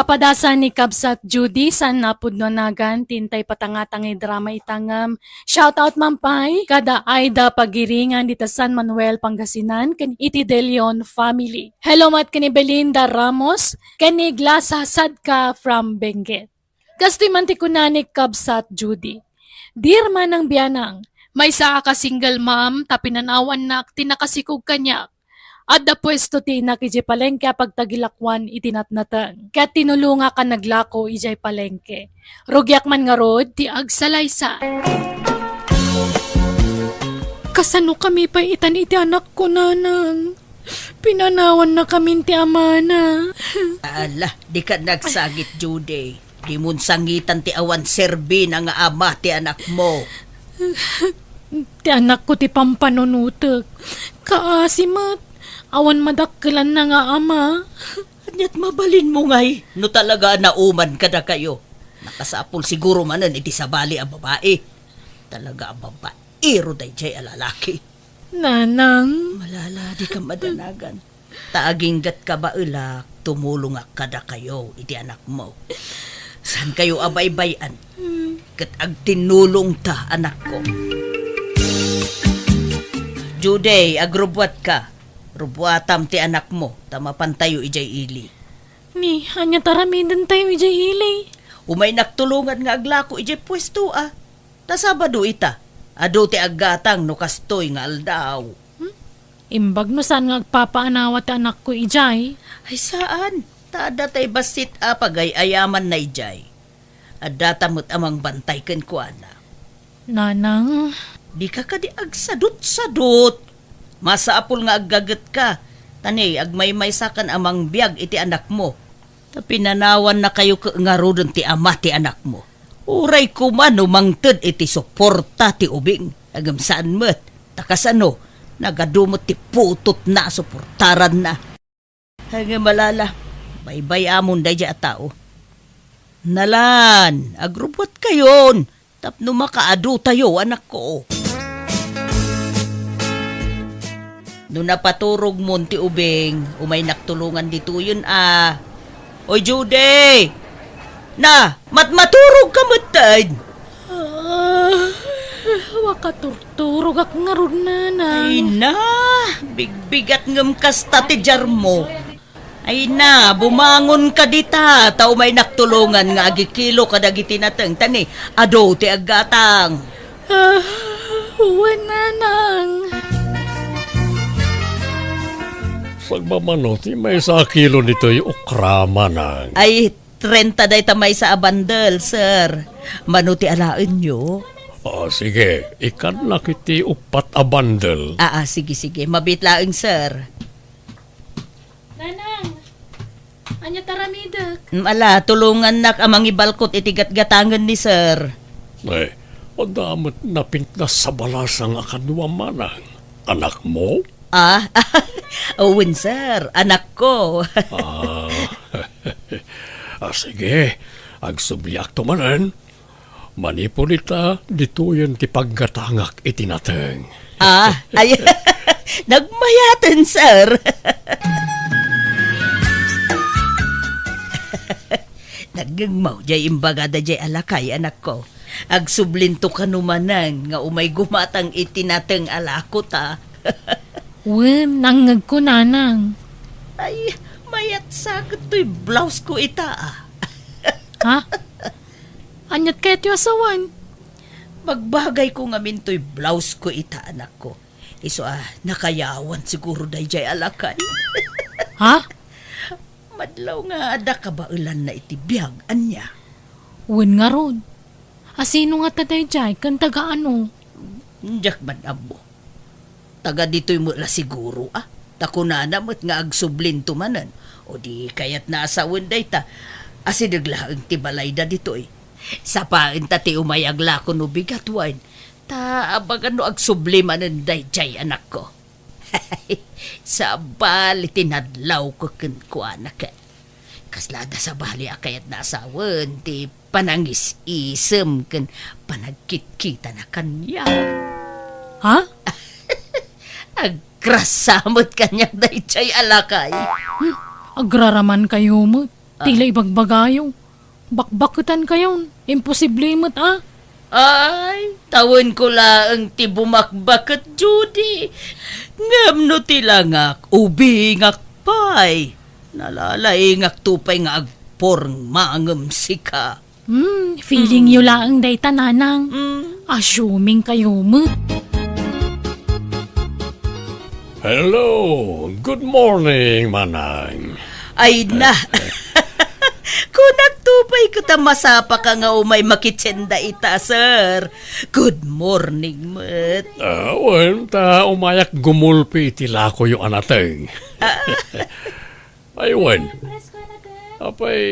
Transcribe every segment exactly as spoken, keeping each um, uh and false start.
Padasan ni Kabsat Judy, saan a pudno a nagan ti intay patangatang nga drama ita ngem, shout out man pay kada Aida Pagiringan dita San Manuel, Pangasinan, ken iti De Leon family. Hello met ken ni Belinda Ramos, ken ni Glasa Sadka from Benguet. Kastoy man ti kuna ni Kabsat Judy, "Dear Manang Bianang, maysa a ka single mom ta pinanawannak ti nakasikog kaniak. Adda puesto ti inak idiay palengke a pagtagilakoan iti natnateng. Ket tinulongak a naglako idiay palengke. Rugiak man ngarud ti agsalaysay." Kasano kami pay itan iti anakko, nanang? Pinanawannakamin ti amana. Ala, dika nagsangit, Judy. Dimon sangitan ti awan serbina nga ama ti anakmo. Ti anakko ti pampanunotek. Kaasi met, awan madakkelanna nga ama. Ania't mabalinmo ngay no talaga a nauman kadakayo? Nakasapul siguro manen iti sabali a babai. Talaga a babaero daydiay a lalaki. Nanang. Malala, dika madanagan. Ta aginggatka baelak, tumulongak kadakayo iti anakmo. Saankayo a baybay-an, ket agtinnulongta, anakko. Judy, agrubbuatka. Rubbuatam ti anakmo, ta mapantayo idiay ili. Ni, ania ti aramidentayo idiay ili? Umaynak tulongan nga aglako idiay puesto a. Ta Sabado ita, adu ti aggatang no kastoy nga aldaw. Hmm? Imbag no saan nga agpapaanawa ti anakko idiay? Ay, saan. Ta adda tay bassit a pagay-ayamanna idiay. Addata met a mangbantay kenkuana. Nanang. Dika kadi agsadutsadut. Masapul nga aggagetka. Ta ni, agmaymaysakan a mangbiag iti anakmo. Ta pinanawannakayo ket ngaruden ti ama ti anakmo. Uray koma no mangted iti suporta ti ubing, ngem saan met, ta kasano, nagadu met ti putotna a suportaranna. Ngem malala, baybay-amon daydiay a tao. Nalan, agrubbuatkayon, tapno makaadutayo, anakko. No napaturogmon ti ubing, umaynak tulongan ditoyen a. Oy, Judy! Na, matmaturog ka metten! Ah, makaturturogak ngarud, nanang. Ay na, bigbigat ngem kasta ti diarmo. Ay na, bumangon ka dita, ta umaynak tulongan nga agikilo kadagiti nateng, ta ni, adu ti aggatang. Ah, wen, nanang. Sagmamano ti maysa a kilo ditoy okra, manang. Ay, trenta dayta maysa a bandel, sir. Mano ti alaenyo? Ah, sige, ikkannak iti uppat a bandel. Ah, ah, sige, sige. Mabiit laeng, sir. Nanang, ania ti aramidek? Mm, ala, tulongannak a mangibalkot iti gatgatangen ni sir. Ay, adda met napintas a balasang a kaduam, manang. Anakmo? Ah, wen, sir. Anakko. Ah, ah, sige. Agsubliakto manen. Manipud ita, ditoyen ti paggatangak iti nateng. Ah, ay, nagmayaten, sir. Nagngegmaw jay imbagada jay a lakay, anakko. Agsublinto kano manen nga umay gumatang iti nateng a lako ta. Wen, nangngegko, nanang. Ay, mayat sa ket toy blouse ko ita, ah. Ha? Aniat kayatyo a sawen? Bagbagayko ngamin toy blouse ko ita, anakko. Isu a nakayawan siguro dayjay a lakay. Ha? Madlaw nga adda kabaelanna iti biag, ania? Wen ngarud. A sino ngata dayjay, ken taga ano? Diak man ammo. Taga ditoy met la siguro, a. Ta kunana met nga agsublinto manen. O di kayatna a sawen dayta a sideg laeng ti balayda ditoy. Sapaenta ti umay aglako no bigat wen. Ta abagan no agsubli manen dayjay, anakko. Sabali ti nadlawko kenkuana ket. Kasla adda sabali a kayatna a sawen ti panangis-isem ken panagkitkitana kaniak. Ha? Agrasa met kaniak dayjay a lakay. Hmm, agraraman kayo met. Ti la ibagbagayo. Bakbaketankayon. Imposible met a. Ay, tawenko laeng ti bumakbaket, Judy. Ngem no ti langak, ubingak pay. Nalalaingakto pay nga agpormangem sika. Hmm, feeling yo laeng dayta, Nanang. Hmm. Assuming kayo met. Hello, good morning, Manang. Ay na. Kunak to pay ket a masapaka nga umay makitsenda ita, sir. Good morning met. Ah, wen, ta umayak gumulpi iti lakoyo a nateng. Ay, wen. Apay,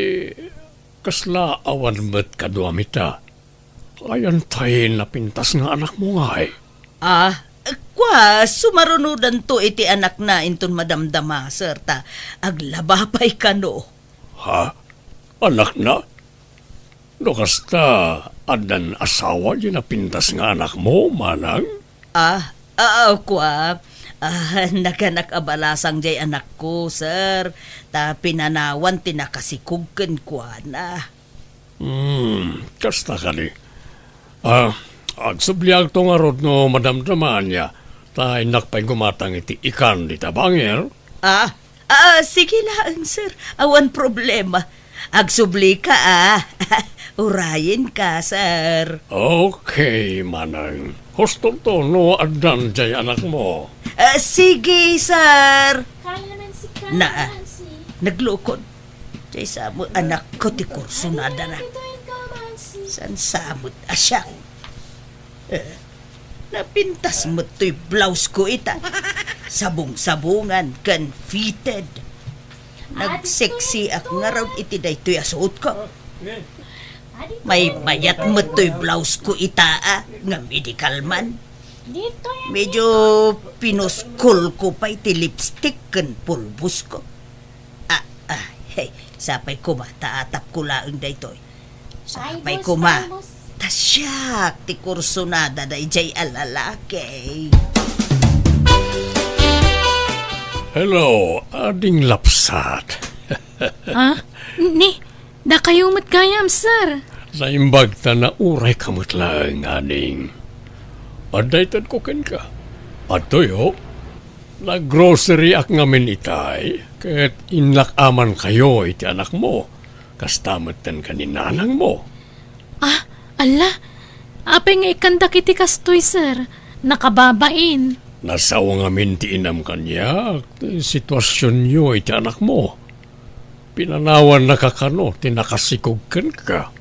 kasla awan met kaduam ita? Ayan tay napintas nga anakmo ngay? Ah, kua, sumarunodanto iti anakna inton madamdama, sir, ta aglaba pay kano. Ha? Anakna? No kasta, addan asawa di napintas nga anakmo, Manang? Ah, ah, kua, ah, naganak a balasang jay anakko, sir. Ta pinanawan ti nakasikog kenkuana. Hmm, kasta kadi. Ah, agsubliakto ngarud no madamdamaanna, ta innak pay gumatang iti ikan dita bangir. Ah, ah, sige laeng, sir. Awan problema. Agsublika, ah. Urayenka, sir. Okay, Manang. Hustonto no addan jay anakmo. Ah, sige, sir. Kaya, Nancy, kaya, Na, Nancy. Naglukod. Jay sa mo anakko ti kursunadana. Kaya, Nancy. Saan sa mo't asyak? Eh, napintas met toy blouse ko ita. Sabong-sabongan ken fitted. Nagseksiak ngarud iti daytoy a suotko. Maymayat met toy blouse ko ita, a, nga medical man. Medyo pinuskol ko pay ti lipstick ken pulbos ko. Ah, ah, hey, sapay koma ta atapko laeng daytoy. Sapay koma ta siak ti kursunada dayjay a lalaki. Hello, ading lapsat. Ah, ni, dakayo met gayam, sir. Naimbag ta naurayka met laeng, ading. Adda itedko kenka. Adtoy, oh. Naggroceryak ngamin itay, ket innak-amankayo iti anakmo. Kasta metten ken ni nanangmo. Ah, ala, apay nga ikkandak iti kastoy, sir? Nakababain. Nasao ngamin ti inam kaniak, ti situasionyo iti anakmo. Pinanawannaka kano ti nakasikog kenka.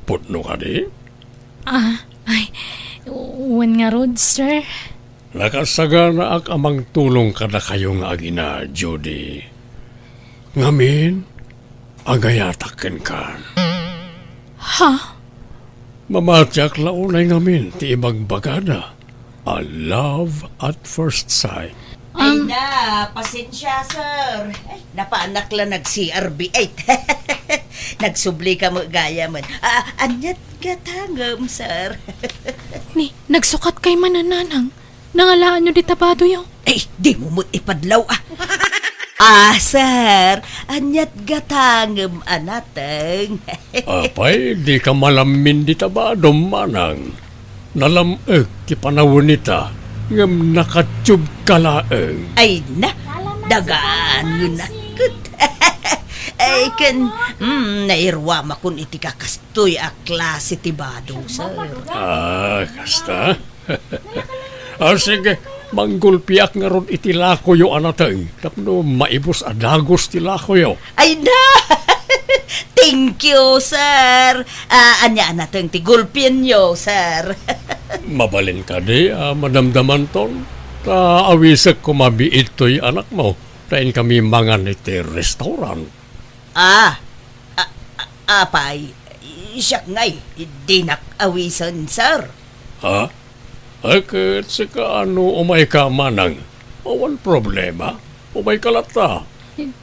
Pudno kadi? Ah, ay, wen ngarud, sir. Nakasaganaak a mangtulong kadakayo nga agina, Judy. Ngamin, agayatak kenkan. Ha? Mamatiak la unay ngamin ti ibagbagada a love at first sight. Ay Um, na, pasensya, sir. Ay, napanak la nag-C R B eight. Nagsubli ka mo gayam. Ah, aniat gatangem, sir. Ni, nagsukat kay manananang. Nangalaanyo dita badoyo? Ay, di mo met ipadlaw, ah. Ah, sir, aniat gatangem a nateng. Apay, di ka malammin dita badom, manang. Nalam-ek ti panawen ita, ngem nakatubka laeng. Ay na, dagaan nga nakket. Ay, ken, mm, nairuamakon iti kakastoy a klase ti bado, sir. Ah, kasta? Ah, sige, manggulpiak ngarud iti lakoyo a nateng tapno maibus a dagus ti lakoyo. Ay na! Thank you, sir. Ah, ania a nateng ti gulpienyo, sir? Mabalin kadi a madamdamanton? Ta awisek koma biit toy anakmo, ta inkami mangan iti restaurant. Ah, a-, a-, apay, siak ngay, dinak awisen, sir. Ha? Ay, ket sika no umayka manang, awan problema. Umayka latta.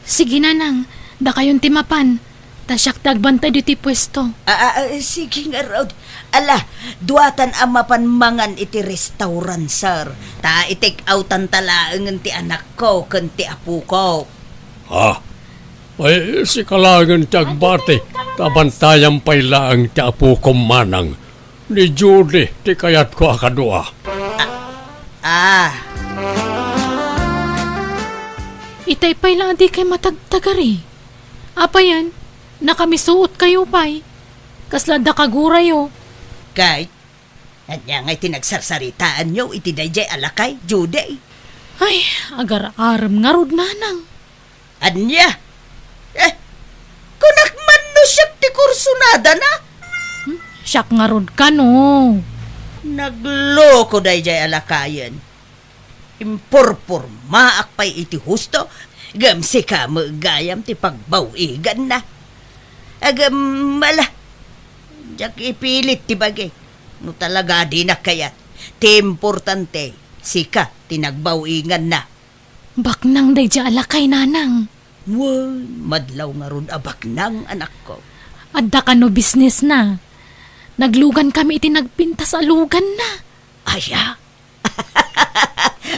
Sige, nanang, dakayon ti mapan. Ta siak ti agbantay ditoy puesto. Ah, ah, ah, sige ngarud. Ala, duatan a mapan mangan iti restaurant, sir. Ta i-take outan ta laengen ti anakko ken ti apoko. Ha? Ay, sika laengen ti agbati, ta bantayam pay laeng ti apokom manang. Ni Judy ti kayatko a kadua. Ah. Itay pay la a dikay matagtagari. Apayen, nakamisuotkayo pay. Kasla adda kagurayo. Kay, ania ngay ti nagsarsaritaanyo iti daydiay a lakay, Judy? Ay, agar-arem ngarud, nanang. Ania? Eh, kunak man no siak ti kursunadana? Hmm? Siak ngarud kano. Nagloko daydiay a lakayen. Impurpurmaak pay iti husto, ngem sika met gayam ti pagbaw-iganna. Agem, ala, diak ipilit ti bagi. No talaga dinak kayat, ti importante, sika ti nagbaw-iganna. Baknang daydiay a lakay, nanang. Wen, madlaw ngarud a baknang, anakko. Adda kano businessna. Naglugan kami iti nagpintas a luganna. Aya?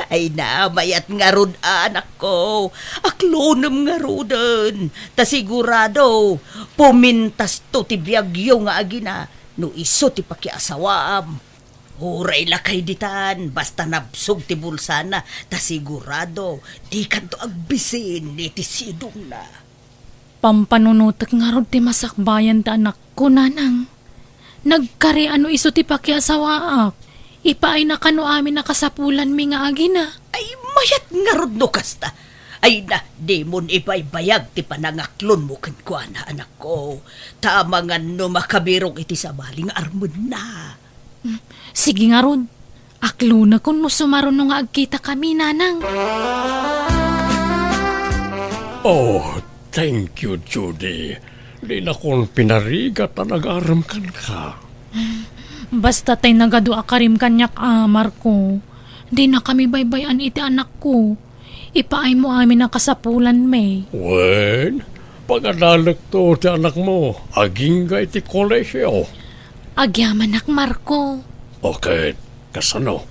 Ay na, mayat ngarud, anakko. Aklonem ngaruden. Ta sigurado, pumintasto ti biagyo nga agina no isu ti pakiasawaam. Uray lakay ditan, basta nabsog ti bulsana, ta sigurado, dikanto agbisin iti sidongna. Pampanunotek ngarud ti masakbayan ti anakko, nanang. Nagkari a no isu ti pakiasawaak, ipaayna kano amin a kasapulanmi nga agina. Ay, mayat ngarud no kasta. Ay na, dimon ibaybayag ti panangaklonmo kenkuana, anakko. Ta amangan no makabirok iti sabali nga armenna. Hmm, sige ngarud. Aklonekon no sumaruno nga agkitakami, nanang. Oh, thank you, Judy. Dinakon pinarigat a nagarem kenka. Basta tay nagadu a karim kaniak a, Marco. Dinakami baybay-an iti anakko. Ipaaymo amin a kasapulanmi. Wen, pagadalekto ti anakmo, agingga iti kolehio. Agyamanak, Marco. O ket, kasano?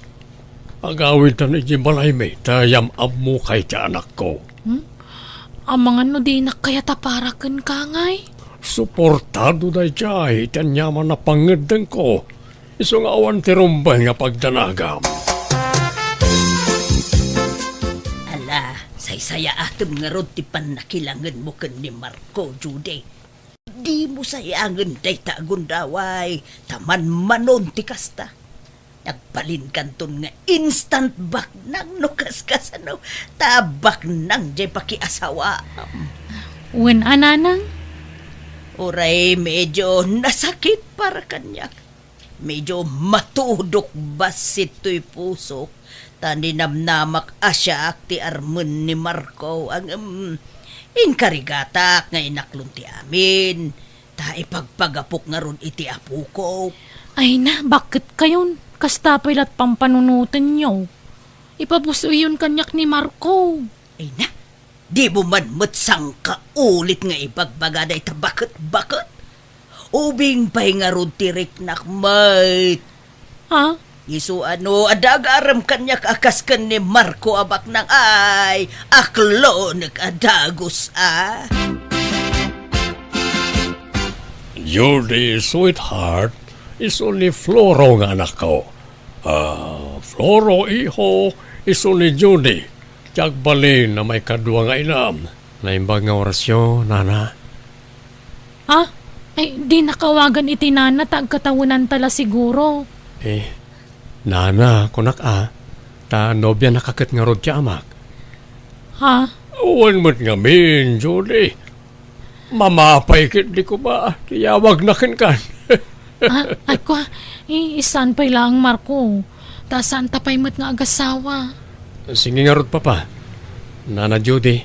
Agawidtan iti balaymi, ta yam-ammokay ti anakko. Hmm? Amangan no dinak kayat a para kenka ngay? Suportado daydiay iti aniaman a pangngeddengko. Isu nga awan ti rumbeng nga pagdanagam. Ala, saysayaatem ngarud ti pannakilangenmo ken ni Marco, Judy. Dimo sayangen dayta a gundaway, ta manmanon ti kasta. Nagbalinkanton nga instant baknang no kaskasano, ta baknang jay pakiasawaam. Wen a, nanang? Uray medyo nasakit para kaniak. Medyo matudok bassit toy pusok, ta ninamnamak a siak ti armen ni Marco, ngem inkarigatak nga inaklon ti amin, ta ipagpagapok ngarud iti apokok. Ay na, baketkayon? Kasta pay la't pampanunotenyo. Ipabus-oyyon kaniak ni Marco. Ay na, dimo man met sangkaulit nga ibagbaga dayta baket-baket. Ubing pay ngarud ti riknak met. Ha? Isu a no adda agarem kaniak a kas ken ni Marco a baknang, ay, aklonek a dagus a. Judy, sweetheart, isu ni Floro nga anakko. Ah, Floro, iho, isu ni Judy. Ti agbalin a maikadua nga inam. Naimbag nga orasyo, nana. Ah, ay, dinaka awagan iti nana ta agkatawenanta la siguro. Eh, nana, kunak a, ta nobianaka ket ngarud ti amak. Ha? Wen met ngamin, Judy. Mamapay ket di ko ba ti yawagna kenkan. Ah, ay, kua, eh, saan pay laeng, Marco? Ta saanta pay met nga agasawa. Sige ngarud, Papa. Nana Judy,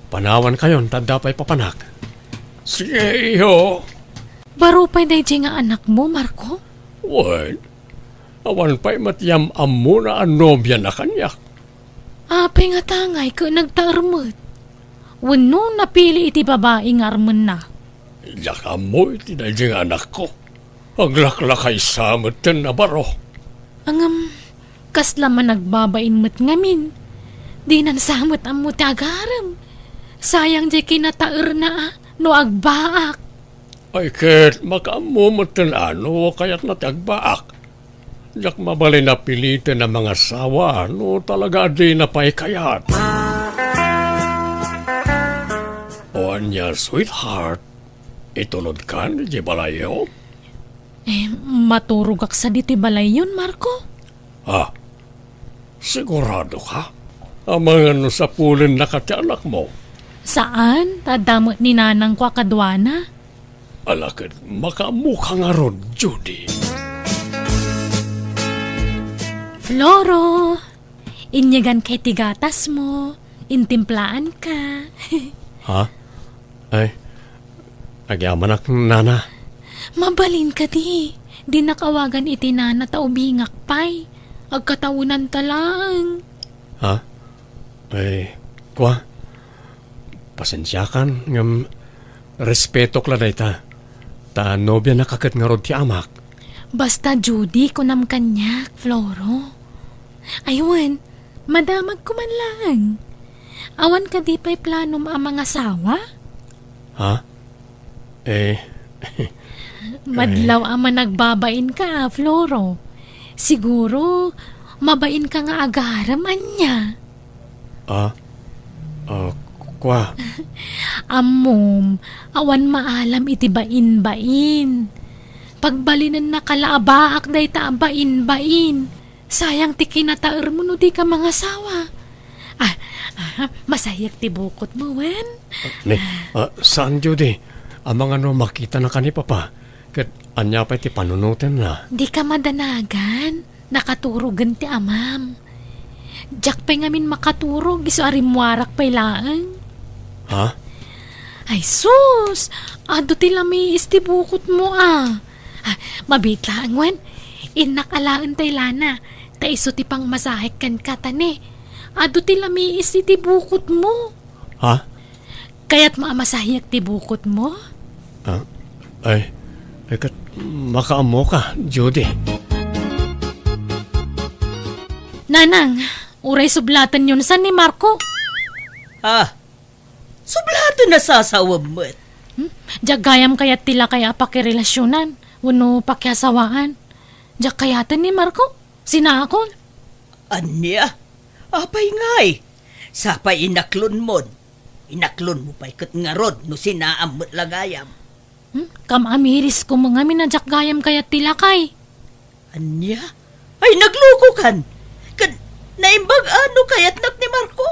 panawankayon ta adda pay papanak. Sige, iho. Baro pay daydiay nga anakmo, Marco? Wen, awan pay met yam-ammona a nobiana kaniak. Apay nga tangay ket nagtaer met? Wenno napili iti babai nga armenna? Diak ammo iti daydiay nga anakko. Aglaklakaysa metten a baro. Ngem, kasla managbabain met ngamin. Dinan sa met ammo ti agarem. Sayang diay kinataerna a no agbaak. Ay, ket makaammo metten a no kayatna ti agbaak. Diak mabalin a piliten a mangasawa no talaga a dina pay kayat. O ania, sweetheart? Itulodkan idiay balayyo? Eh, maturogak sadi toy balayyon, Marco. Ah, sigurado ka? Amangan no sapulennaka ti anakmo? Saan, ta adda met ni nanangko a kaduana. Ala ket makaammoka ngarud, Judy. Floro, inyeganka iti gatasmo, intimplaanka. Ha? Ay, agyamanak, nana. Mabalin kadi, dinak awagan iti nana ta ubingak pay. Agkatawenanta laeng. Ha? Ay, kua? Pasensiakan, ngem respetok la dayta. Ta nobianak a ket ngarud ti amak. Basta Judy, kunam kaniak, Floro. Ay wen, madamagko man laeng. Awan kadi pay planom a mangasawa? Ha? Eh, madlaw a managbabainka, a, Floro. Siguro, mabainka nga agarem, ania? Ah, ah, kua? Ammom, awan maalam iti bain-bain. Pagbalinennaka la a baak dayta a bain-bain. Sayang ti kinataermo no dika mangasawa. Ah, ah, masayak ti bukotmo, wen? Ah, ni, ah, saan, Judy? Amangan no makitanaka ni Papa, ket ania pay ti panunotenna? Dika madanagan. Nakaturogen ti amam. Diak pay ngamin makaturog, isu a rimmuarak pay laeng. Ha? Ay sus! Adu ti lamiis ti bukotmo, a. Ah, mabiit laeng wen. Innak alaen tay lana, ta isu ti pangmasahek kenka, ta ne, adu ti lamiis iti bukotmo. Ha? Kayatmo a masahiak ti bukotmo? Ah, ay, ay, ket makaammoka, Judy. Nanang, uray sublatenyon san ni Marco. Ah, sublaten a sasawem met. Hmm? Diak gayam kayat ti lakay a pakirelasionan wenno pakiasawaan. Diak kayaten ni Marco. Sinaakon. Ania? Apay ngay? Sapay inaklonmon. Inaklonmo pay ket ngarud no sinaam met la gayam. Hmm? Kam-amirisko ngamin a diak gayam kayat ti lakay. Ania? Ay, naglukokan! Ket naimbag a no kayatnak ni Marco?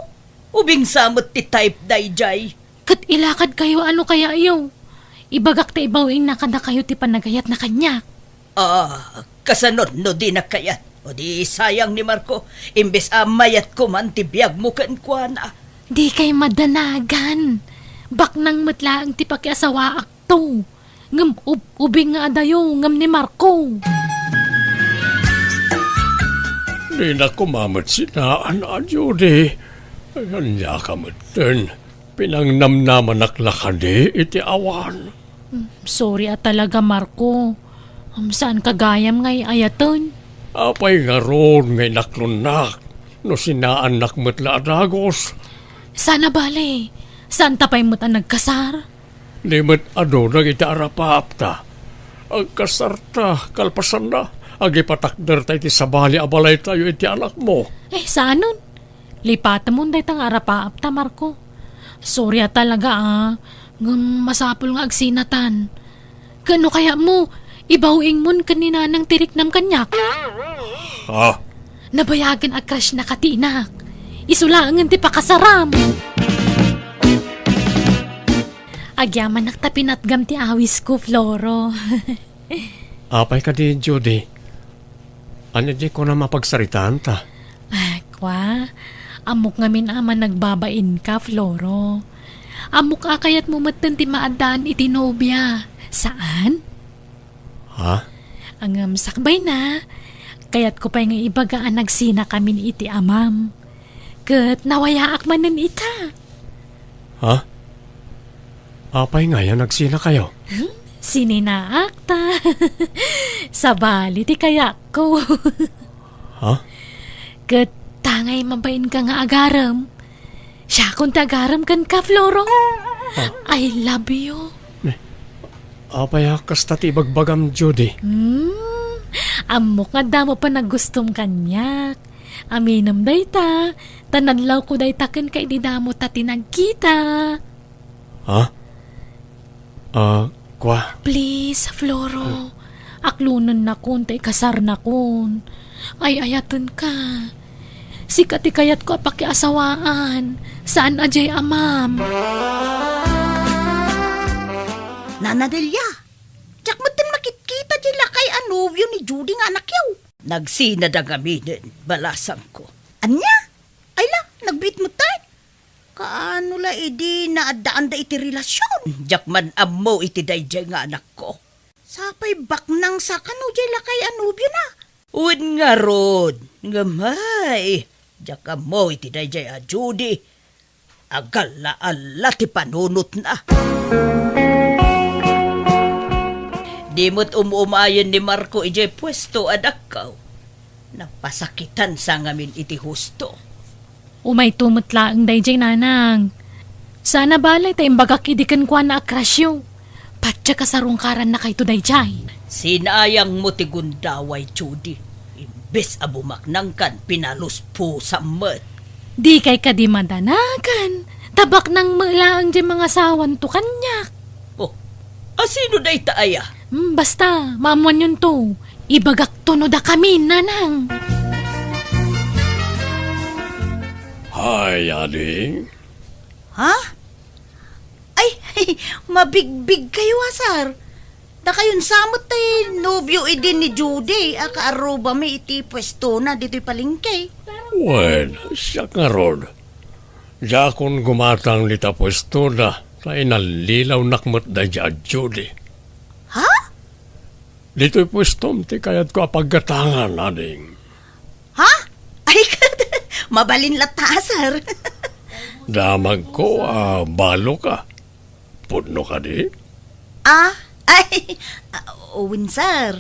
Ubing sa met ti type daydiay. Ket ilakadkayo a no kayatyo. Ibagak ta ibaw-ingna kadakayo ti panagayatna kaniak. Ah, kasano no dinak kayat? O di sayang ni Marco, imbes a mayatko man ti biagmo kenkuana. Dikay madanagan. Baknang met laeng ti pakiasawaakto. Ngem ub-, ubing nga adayo ngem ni Marco. Dinak koma met sinaan a, Judy. Ania ka metten? Pinangnamnamanak la kadi iti awan? Mm, sorry a talaga, Marco. Um, saanka gayam nga ay-ayaten? Apay ngarud nga inaklonnak no sinaannak met la a dagus? Saan a bale, saanta pay met a nagkasar? Di met adu dagiti arapaapta. Agkasarta, kalpasanna, agipatakderta iti sabali a balaytayo iti anakmo. Eh, saanen? Lipatemon dayta nga arapaapta, Marco. Sorry a talaga, a. Ngem masapul nga agsinatan. Ket no kayatmo, ibaw-ingmon ken ni Nanang ti riknam kaniak. Ah. Nabayagen a crush-na kadi inak. Isu laengen ti pakasaram. Agyamanak ta pinatgam ti awisko, Floro. Apay kadi, Judy? Ania diay kunam a pagsaritaanta? Ah, kua, ammok ngamin a managbabainka, Floro. Ammok a kayatmo metten ti maaddaan iti nobia. Saan? Ha? Ngem sakbayna, kayatko pay nga ibaga a nagsinakamin iti amam. Ket nawayaak manen ita. Ha? Apay ngay a nagsinakayo? Hmm? Sininaak ta. Sabali ti kayatko. Ha? Ket ta ngay mabainka nga agarem. Siakon ti agarem kenka, Floro. Ah. I love you. Eh, apay a kasta ti ibagbagam, Judy? Hmm, ammok nga adda mo panagustom kaniak. Aminem dayta, ta nadlawko dayta kenka idi damo ta ti nagkita. Ha? Ah, kua? Please, Floro. Aklonennakon ta ikasarnakon. Ay-ayatenka. Sika ti kayatko a pakiasawaan. Saan a diay amam. Nana Delia, diak metten makitkita diay lakay a nobio ni Judy nga anakyo. Nagsinada ngaminen, balasangko. Ania? Ay la, nagbiit metten. Kaano la idi naaddaanda iti relasion? Diak man ammo iti daydiay nga anakko. Sapay baknang sa kano diay lakay a nobiona? Wen ngarud, ngem hay, diak ammo iti daydiay a Judy. Agalla-alla ti panunotna. Di met um-umayen ni Marco idiay puesto a dakkaw. Napasakitan sa ngamin iti husto. Umayto met laeng daydiay, nanang. Saan a bale ta imbagak idi kenkuana a crushyo. Patiak a sarungkarannakayto daydiay. Sinayangmo ti gundaway, Judy. Imbes a bumaknangkan, pinaluspusam met. Dikay kadi madanagan. Ta baknang met laeng diay mangasawanto kaniak. Oh, asino dayta aya? Hmm, basta, maammoanyonto. Ibagakto no dakami, nanang. Hay, ading. Ha? Ay, mabigbigkayo a, sir. Dakayon sa met ti nobio idi ni Judy a kaarrubami iti puestona ditoy palengke. Wen, siak ngarud. Diakon gumatang dita puestona, ta inallilawnak met daydiay a Judy. Ha? Ditoy puestom ti kayatko a paggatangan, ading. Ha? Ay, mabalin latta, sir. Damagko a baloka. Pudno kadi? Ah, ay, ah, wen, sir.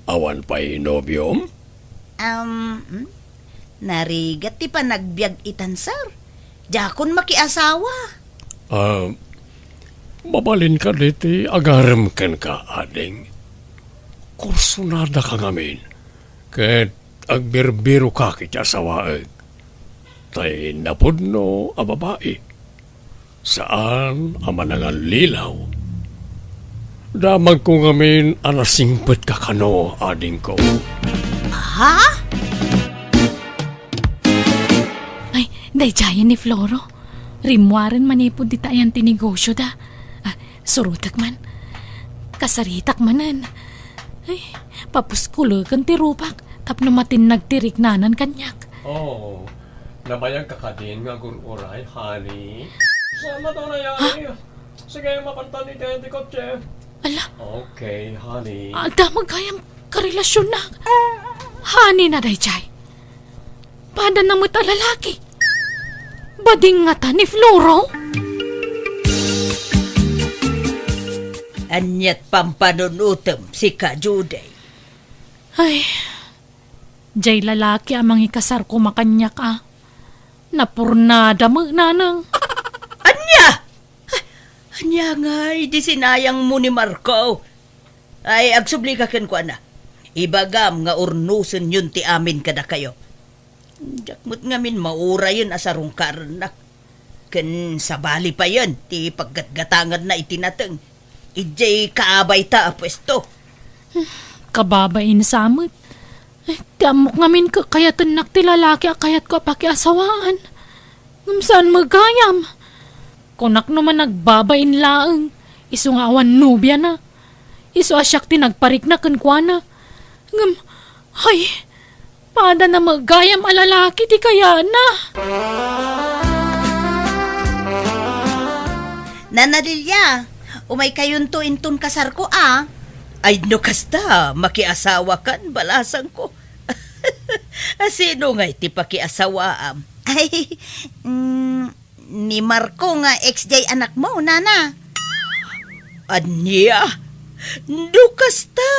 Awan pay nobiom? Um, hmm? Narigat ti panagbiag itan, sir. Diakon makiasawa. Ah, mabalin kadi ti agarem kenka, ading? Kursunadaka ngamin, ket agbirbiroka iti asawaek. Tay napudno a babai. Saan a manangallilaw. Damagko ngamin a nasingpetka kano, adingko. Ha? Ay, daydiayen ni Floro. Rimmuaren manipud dita ayan ti negosyoda. Ah, surotek man. Kasaritak manen. Ay, papuskuleken ti rupak tapno matinnag ti riknanan kaniak. Oh, nabayagka kadin nga agur-uray, honey? Salamat, honey, honey. Sige, mapantan iti, iti kotse. Ala. Okay, honey. Adda met gayam karelasionnak. Honey na daydiay. Padana met a lalaki. Bading ngata ni Floro? Aniat pampanunutem, sika, Judy? Ay, diay lalaki a mangikasar koma kaniak a. Napurnada met, nanang. Ania? Ania ngay di sinayangmo ni Marco? Ay, agsublika kenkuana. Ibagam nga urnosenyon ti amin kadakayo. Diak met ngamin maurayen a sarungkarennak. Ken sabali payen ti paggatgatanganna iti nateng idiay kaabayta a puesto. Kababain sa met. Eh, ti ammok ngamin kakayatennak ti lalaki a kayatko a pakiasawaan. Ngem saan met gayam. Kunak no man nagbabain laeng, isu nga awan nobiana. Isu a siak ti nagparikna kenkuana. Ngem, hay, padana met gayam a lalaki ti kayatna. Nana Delia, umaykayonto inton kasarko a. Ay, no kasta, makiasawakan, balasangko. Asino ngay ti pakiasawaam? Ay, mm, ni Marco nga ex diay anakmo, nana. Ania? No kasta,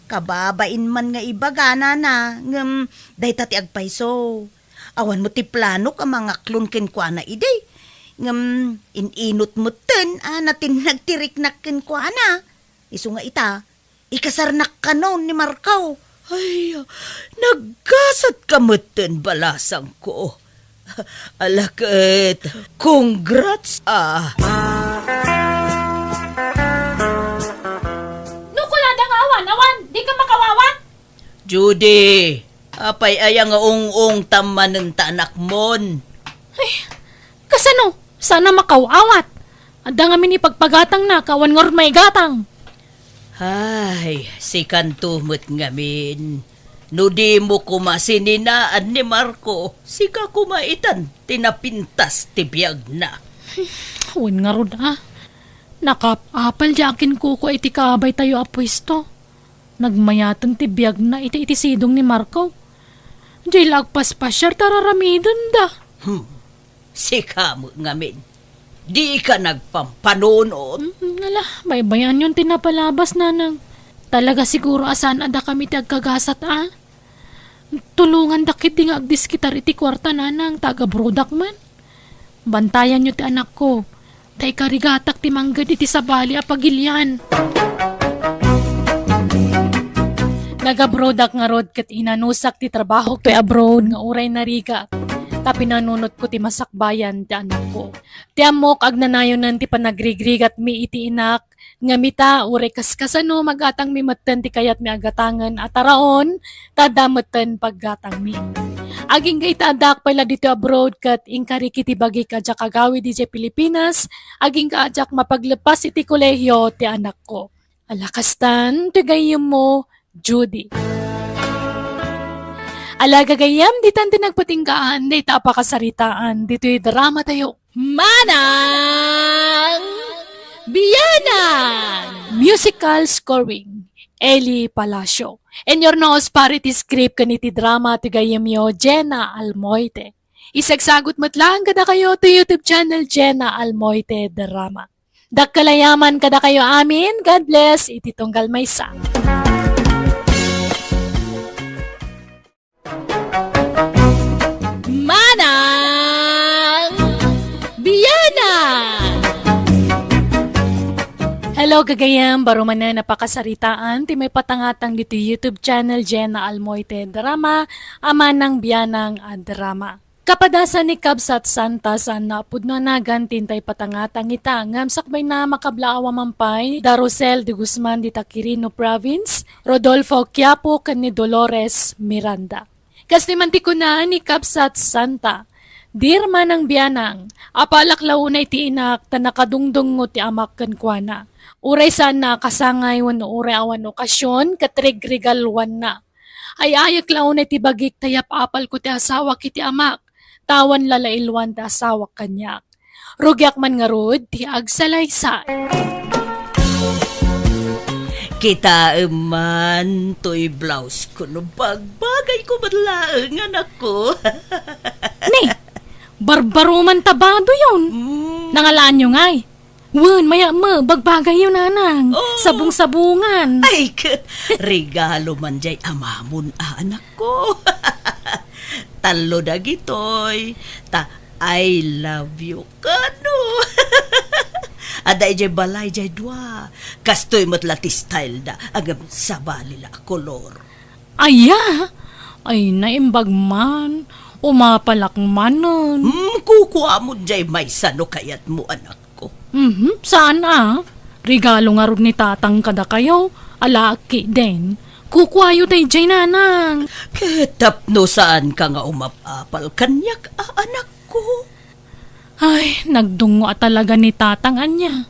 kababain man nga ibaga, nana, ngem dayta ti agpayso. Awan met ti planok a mangaklon kenkuana idi. Ngem in-inut metten a natinnag ti riknak kenkuana. Isu nga ita, ikasarnak kanon ni Marco. Ay, naggasatka metten, balasangko. Ala ket, congrats, ah. No kunada nga awan, awan, dika makawawat? Judy, apay aya nga ung-ungtam manen ta anakmon? Ay, kasano? Saan a makaw-awat? Adda ngamin ipagpagatangna, awan ngarud maigatang. Ay, sikanto met ngamin. No dimo koma sininaan ni Marco, sika koma itan ti napintas ti biagna. Wen ngarud a. Nakaap-apal diay akinkukua iti kaabay tayo a puesto. Nagmayaten ti biagna iti, iti sidong ni Marco. Diay la agpaspasiar ta ar-aramidenda. Hmm. Sika met ngamin. Dika nagpampanunot. Mm, ala, baybayanyon ti napalabas, nanang. Talaga siguro a saan a dakami ti agkagasat a. Tulongandak ketdi nga agdiskitar iti kuarta, nanang, ta agabrodak man. Bantayanyo ti anakko, ta ikarigatak ti mangged iti sabali a pagilian. Nagabrodak ngarud ket inanusak ti trabahok toy abroad nga uray narigat, ta pinanunotko ti masakbayan ti anakko. Ti ammok, agnanayonen ti panagrigrigatmi iti inak, ngem ita, uray kaskasano, magatangmi metten ti kayatmi a gatangen a taraon, ta adda metten paggatangmi. Agingga ita, addaak pay la ditoy abroad ket inkarik iti bagik a diak agawid idiay Pilipinas, agingga a diak mapaglepas iti kolehio ti anakko. Ala kastan ti gayyemmo, Judy. Ala gagayyem, ditan ti nagpatinggaan dayta a pakasaritaan ditoy drama tayo. Manang Bianang! Musical scoring, Eli Palacio. And your nose parity script ken iti drama ti gayyemyo, Jenna Almoite. Isagsagut met laeng kadakayo to YouTube channel Jenna Almoite Drama. Dakkel a yaman kadakayo amin. God bless iti tunggal maysa. Manang Bianang! Hello, gagayam! Baro manen a pakasaritaan ti maipatangatang ditoy YouTube channel Jenna Almoite Drama, a Manang Bianang a Drama. Kapadasan ni Kabsat Santa, saan a pudno a nagan ti intay patangatang ita, ngem sakbayna, makablaawa man pay da Rosel de Guzman dita Quirino Province, Rodolfo Quiapo ken ni Dolores Miranda. Kastoy man ti kuna ni Kabsat Santa, "Dear Manang Bianang, apalak la unay ti inak ta nakadungdungngo ti amak kenkuana. Uray saanna a kasangay wenno uray awan okasion ket rigrigaluanna. Ay-ayek la unay ti bagik ta yap-apalko ti asawak iti amak, ta awan la lailwan ti asawak kaniak. Rugiak man ngarud ti agsalaysay." Kitaem man toy blouse ko no bagbagayko met laeng, anakko. Ni, barbaro man ta badoyon. Mm. Nangalaanyo ngay? Wen, mayat met, bagbagayyo, nanang. Oh. Sabong-sabongan. Ay, ket, regalo man jay amamon, a, anakko. Tallo dagitoy, ta I love you kano. Adda idiay balay jay dua. Kastoy met la ti style da, ngem sabali la a kolor. Aya? Ay, naimbag man. Umapalak manen. Hmm, kukuamon jay maysa no kayatmo, anakko. Mhm, saan a? Regalo ngarud ni tatang kadakayo, alaak ketdin. Kukuayo dayjay, nanang. Ket tapno saanka nga umap-apal kaniak, a, anakko? Ay, nagdungngo a talaga ni tatang ania.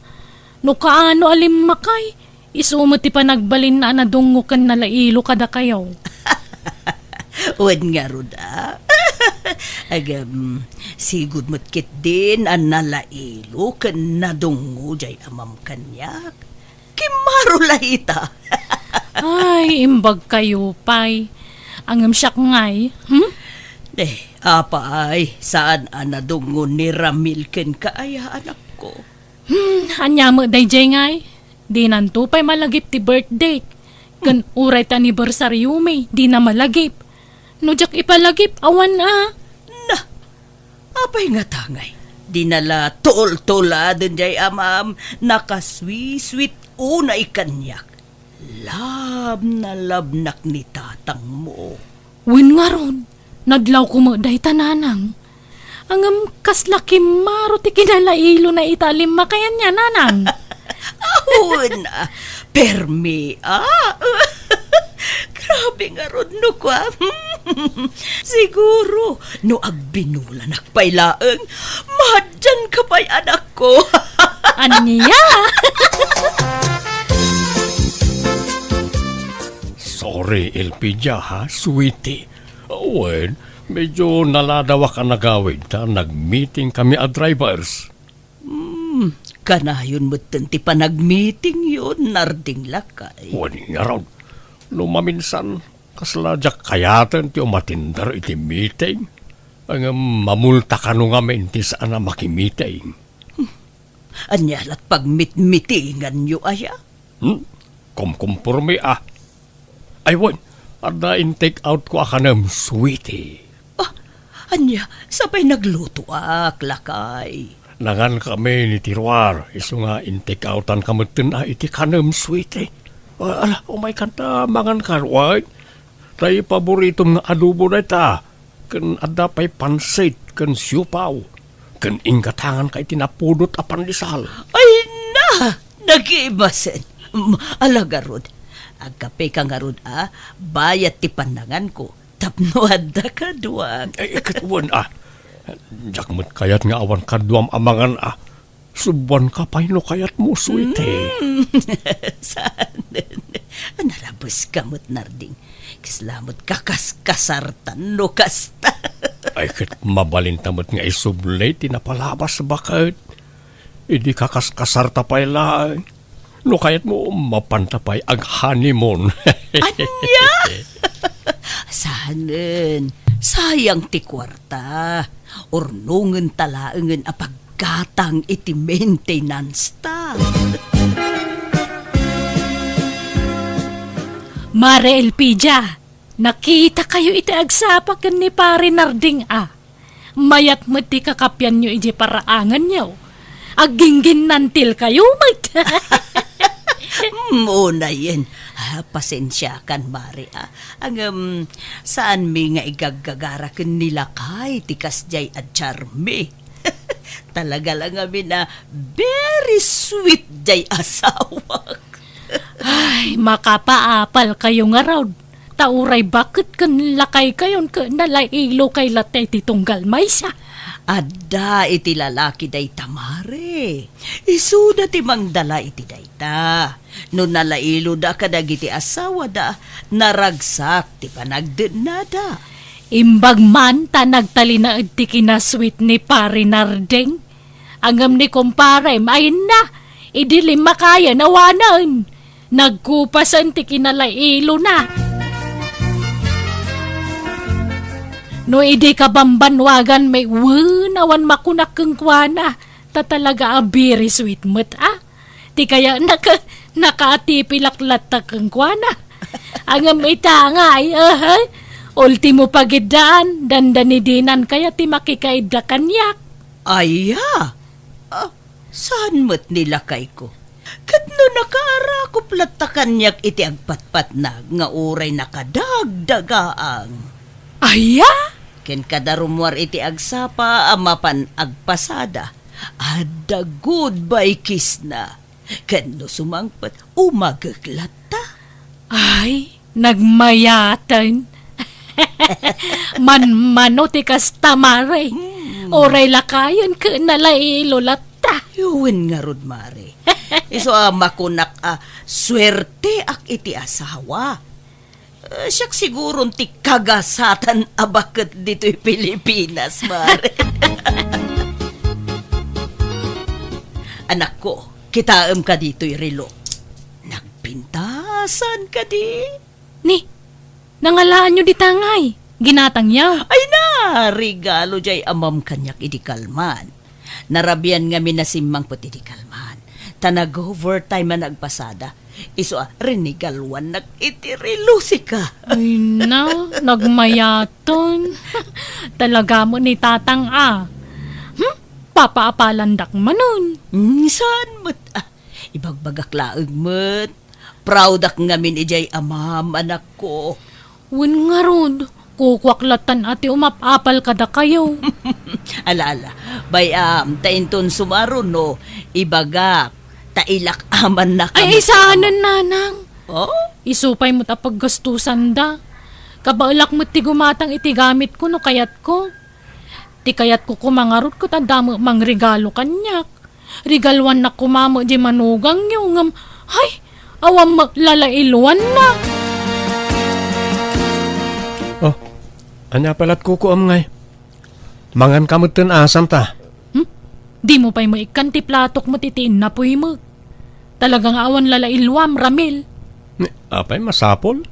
No kaano a limmakay, isu met ti panagbalinna a nadungngo ken nalailo kadakayo. Wen ngarud a. Agem, sigud met ketdin a nalailo ken nadungngo jay amam kaniak. Kimmaro la ita. Ay, imbag kayo pay. Ngem siak ngay, hmm? Eh, apay, saan a nadungngo ni Ramil kenka aya, anakko? Hmm, ania met dayjay ngay? Dinanto pay malagip ti birthday. Ken uray ti anniversaryomi, dina malagip. No diak ipalagip, awan a. Apay ngata ngay? Di na la tultuladen jay amam, nakaswiswit unay kaniak. Labnalabnak ni tatangmo. Wen ngarud, nadlawko met dayta, nanang. Ngem kasla kimmaro ti kinalailona ita a limmakay ania, nanang. Awan, ah, permi, ah. Grabe ngarud no kua. Siguro, no agbinulanak pay laeng, madianka pay, anakko. Ania? Sorry, Elpidia, ha, sweetie. Wen, medyo naladawak a nagawid ta nagmeeting kami a drivers. Hmm, kanayon metten ti panagmeetingyo, Narding lakay. Wen ngarud, no maminsan, kasla diak kayaten ti umatender iti meeting. Ngem mamulta kano ngamin ti saan a makimeeting. Hmm, ania lat pagmitmitinganyo aya? Hmm? Kumkumpormi, ah. Ay, wen, adda in-take out ko a kanem, sweetie. Ah, ania, sa pay naglutoak, lakay? Nangan kami ni Tiruar, isu nga in-take outan ka metten a iti kanem, sweetie. Ah, ala, umay kanta, mangan ka, wen. Tay paboritom nga adobo dayta. Ken adda pay pansit ken siopaw, ken inggatanganka iti napudot a pandesal. Ay na! Nagimasen. Mm, ala garud. Agkapeka ngarud a, bayat ti pannanganko. Tapno adda kaduak. Ay, ket wen a. Diak met kayat nga awan kaduam a mangan a. Subuanka pay no kayatmo, sweetie. Mm. Saan? Narabeska met, Narding. Kasla met kakaskasartan no kasta. Ay, ket mabalinta met nga isubli ti napalabas, baket. Idi kakaskasarta pay laeng. No kayatmo, mapanta pay ag-honeymoon. Ania? Saanen, sayang ti kuarta. Urnongenta laengen a paggatang iti maintenance ta. Mare Elpidia, nakitakayo iti agsapa ken ni Pare Narding a. Mayat met ti kakapianyo idiay paraanganyo. Aggingginnantilkayo met. Mm, unayen. Ah, pasensiakan, Mare, ah. Ngem, saanmi nga igaggagara ken ni lakay ti kasdiay a charmi. Talaga la ngamin a very sweet jay asawak. Ay, makapaapalkayo ngarud. Ta uray baket ken lakaykayon ket nalailokay latta iti tunggal maysa. Adda iti lalaki dayta, Mare. Isuda ti mangdala iti dayta. No nalailoda kadagiti asawada, naragsak ti panagdennada. Imbag man ta nagtalinaed ti kinasweet ni Pare Narding. Ngem ni kumparem, ay na, idi limmakayen awanen. Nagkupasen ti kinalailona. No idi kabambanwagan met, wen, awan makunak kenkuana. Ta talaga a very sweet met, a. Ti kayatna ket nakaatipilak latta kenkuana. Ngem ita ngay, aha, ultimo pagiddaan, dandani dinan kayat ti makikaidda kaniak. Aya? Ah, saan met ni lakayko? Ket no nakaarakop latta kaniak iti agpatpatnag nga uray nakadagdagaang. Aya? Ken kada rummuar iti agsapa a mapan agpasada, adda goodbye kiss na. Ken no sumangpet, umagek latta. Ay, nagmayaten. Manmano ti kasta, Mare. Hmm. Uray lakayen ket nalailo latta. Wen ngarud, Mare. Isu a makunak a suerteak iti asawa. Eh, siak siguron ti kagasatan a baket ditoy Pilipinas, Mare. Anakko, kitaem ka ditoy relo. Nagpintasan kadi? Ni, nangalaanyo dita ngay? Ginatangyo? Ay na, regalo jay amam kaniak idi kalman. Narabian ngamin a simmangpet idi kalman. Ta nag-overtime a nagpasada. Isu a, rinigaluannak iti relo sika. Ay na, nagmayaten. Talaga met ni Tatang a. papaapalandak manen. Mm, saan met? Ah, ibagbagak laeng met. Proudak ngamin idiay amam, anakko. Wen ngarud, kukuak lattan a ti umap-apal kadakayo. Ala, ala. Bay-am, ta inton sumaruno, ibagak, ta ilak amannak Ay, ay, saanen, nanang. Oh? Isu pay met a paggastusanda. Kabaelak met ti gumatang iti gamitko no kayatko. Ti kayatko koma ngarud ket adda met mangregalo kaniak. Regaluannak koma met diay manugangyo, ngem, hay, awan met lalailuanna. Oh, ania pay lat kukuam ngay? Manganka metten a, Santa. Hmm? Dimo pay maikkan ti platok met iti innapuy met. Talaga nga awan lalailuam, Ramil. Ni, apay masapul?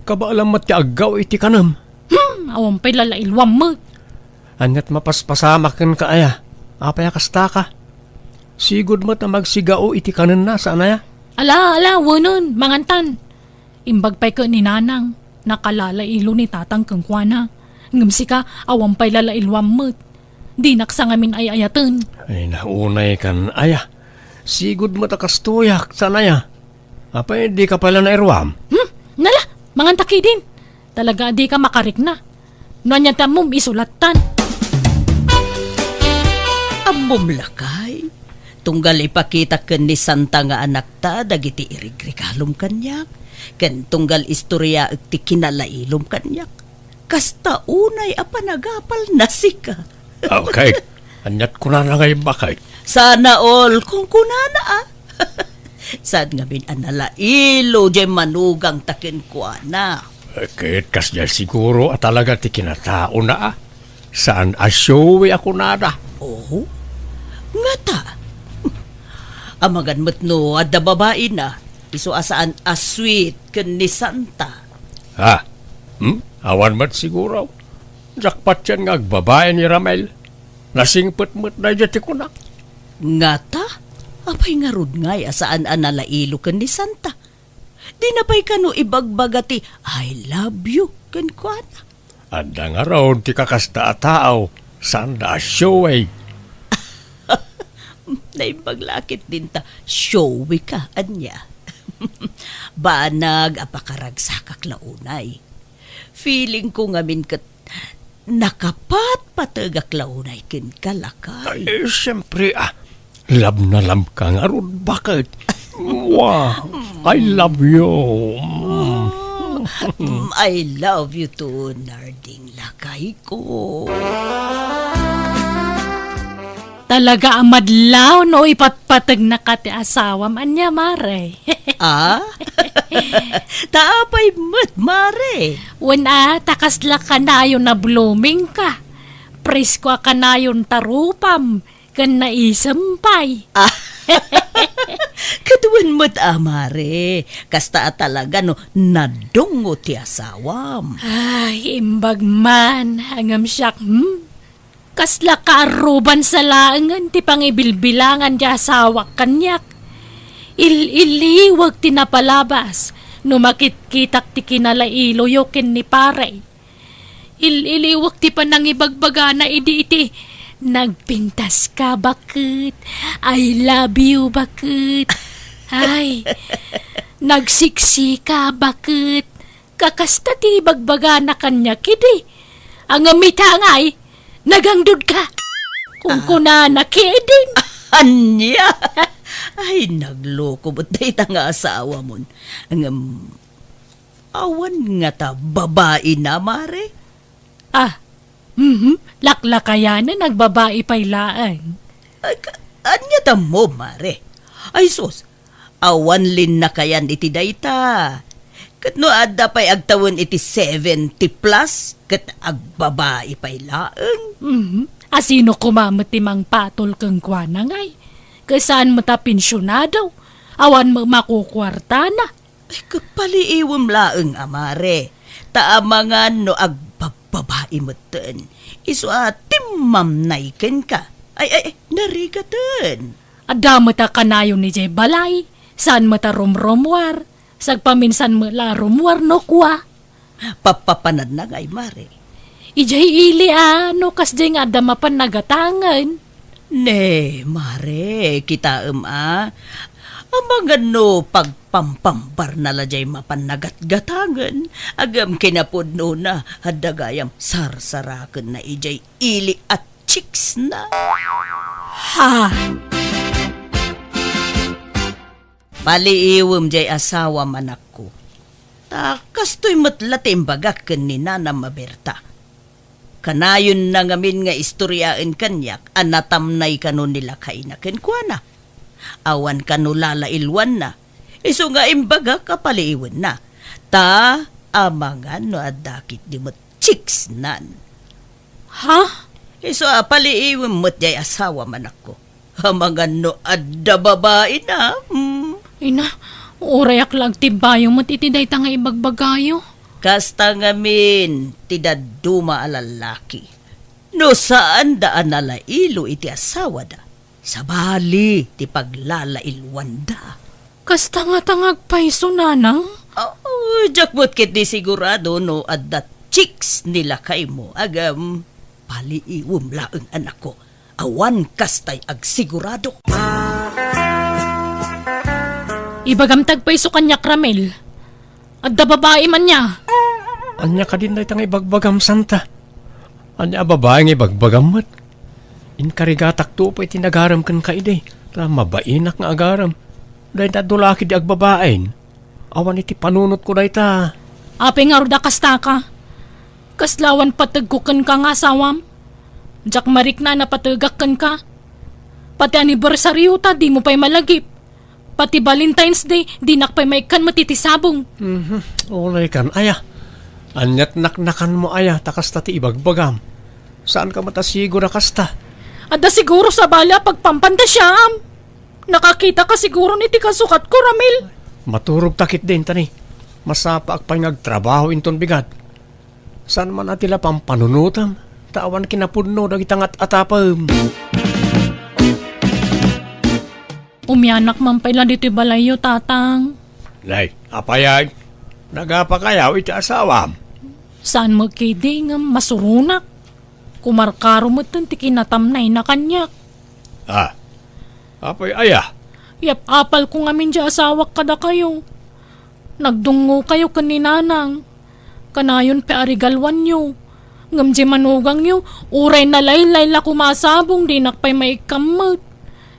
Kabaelam met ti aggaw iti kanem. Hmm, awan pay lalailuam met. Aniat mapaspasamak kenka aya? Apay a kastaka? Sigud met a magsigao iti kanenna, saan aya? Ala, ala, wenen, mangantan. Imbag pay ket ni Nanang, nakalalailo ni Tatang kenkuana. Ngem sika, awan pay lalailuam met. Dinak sa ngamin ay-ayaten. Ay, naunay kan aya. Sigud met a kastoyak, saan aya? Apay, dika pay la nairuam? Hmm? Nala, manganta ketdin. Talaga a dika makarikna. No ania ti ammom, isu lattan. Ammom lakay, tunggal ipakitak ken ni Santa nga anakta dagiti irigregalom kaniak, ken tunggal istoriaek ti kinalailom kaniak, kasta unay a panagapalna sika. Okay. Aniat kunana ngay, bakay? Sana all, kunkunana, ah. Saan ngamin a nalailo diay manugangta kenkuana? Eh, ket kasdiay siguro a talaga ti kinataona, ah. Saan a showy a kunada. Oh? Ngata? Amangan met no adda babaina, isu a saan a sweet ken ni Santa. Ha? Hmm? Awan met siguro. Diak patien nga agbabai ni Ramel. Nasingpet met daydiay ti kunak. Ngata? Apay ngarud ngay a saan a nalailo ken ni Santa? Dina pay kano ibagbaga ti "I love you" kenkuana? Adda ngarud ti kakasta a tao, saanda a showy. Naimbag la ketdin ta showy ka, ania? Banag a pakaragsakak la unay. Feeling ko ngamin ket nakapatpategak la unay kenka, lakay. Ay, siyempre, ah. Love na love ka ngarud, baket? Wow, I love you. Mm. Mm, I love you too, Narding, lakay ko. Talaga a madlaw no ipatpategnaka ti asawam, ania, mare? Ah? Ta apay met, mare? Wen a, ta kasla kanayon a blooming ka. Presko a kanayon ta rupam, ken naisem pay. Ah. Ket wen met a, mare, kasta a talaga no nadungo ti asawam. Ay, imbag man, ngem siak, hmm? Kasla kaarruban sa laengen ti pangibilbilangan ti asawak kaniak. Il-iliwek ti napalabas no makitkitak ti kinalailoyo ken ni pare. Il-iliwek ti panangibagbagana idi iti, "Nagpintas ka, baket. I love you, baket. Ay, nagsiksi ka, baket." Kakasta ti ibagbagana kaniak idi. Ngem ita ngay, nagangdud ka. Kunkunana ketdin. Ania? Ay, nagloko met dayta nga asawamon. Ngem, awan ngata babaina, mare? Ah, mhm, laklakayanen, agbabai pay laeng. Ay, ka-, ania tammo, mare? Ay, sus, awan linnakayan iti dayta. Ket no adda pay agtawen iti seventy plus, ket agbabai pay laeng. Mhm. A sino koma met ti mangpatol kenkuana ngay? Ket saan met a pensionado, awan met makukuartana. Ay, ket paliiwem laeng a, mare, ta amangan no agbabbabai metten, isu a timmamnay kenka. Ay, ay, ay, narigaten. Adda met a kanayon idiay balay, saan met a rumrumuar, sagpaminsan met la a rumuar no kua. Pappapanadna ngay, mare. Idiay ili a, no kasdiay nga adda mapan nagatangen. Ne, mare, kitaem a. Amangan no pagpampambarna la jay mapan nagatgatangen, agem kinapudnona, adda gayam sarsarakenna ijay ili a chicksna. Ha? Paliiwem jay asawam, anakko. Ta kastoy met la ti imbagak ken ni nanam a Berta. Kanayonna ngamin nga istoriaen kaniak a natamnay kano ni lakayna kenkuana. Awan kano lalailwanna. Isu nga imbagak a paliiwenna. Ta amangan no adda ketdi met chicksnan. Ha? Isu a paliiwem met jay asawam, anakko. Amangan no adda babaina. Hmm. Ina, urayak la agtibbayo met iti dayta nga ibagbagayo. Kasta ngamin ti dadduma a lallaki. No saanda a nalailo iti asawada, sabali ti paglalailwanda. Kasta ngata nga agpayso, nanang? Oh, diak met ketdi sigurado no adda chicks ni lakaymo, agem, paliiwem laeng, anakko. Awan kastay agsigurado. Ibagam ti agpayso kaniak, Ramil. Adda babaim ania? Ania kadin dayta nga ibagbagam, Santa? Ania a babai nga ibagbagam met? Inkarigatakto pay ti nagarem kenka idi, ta mabainak nga agarem. Dayta dulaki di agbabain. Awan iti panunotko dayta. Apay ngarud a kastaka? Kasla awan pategko kenka nga asawam? Diak marikna a napategak kenka. Pati anniversaryo ta dimo pay malagip. Pati Valentine's Day, dinak pay maikkan met iti sabong. Mhm. Unay kan, aya. Aniat naknakanmo, aya, ta kasta ti ibagbagam. Saanka met a siguro a kasta? Adda siguro sabali a pagpampantasiaam. Nakakitaka siguron iti kasukatko, Ramil. Maturogta ketdin, tani. Masapaak pay nga agtrabaho inton bigat. Saan man a ti la pampanunotem, ta awan kinapudno dagita nga at-atapem. Umianak man pay la ditoy balayyo, Tatang. Nay, apay ay? Nagapakayaw iti asawam? Saan met ketdi ngem masuronak. Kumarkaro metten ti kinatamnayna kaniak. Ah, apay aya? Yap-apalko ngamin diay asawak kadakayo. Nagdungngokayo ken ni Nanang. Kanayon pay a regaluanyo. Ngem diay manugangyo, uray nalaylay la koma a sabong, dinak pay maikkan met.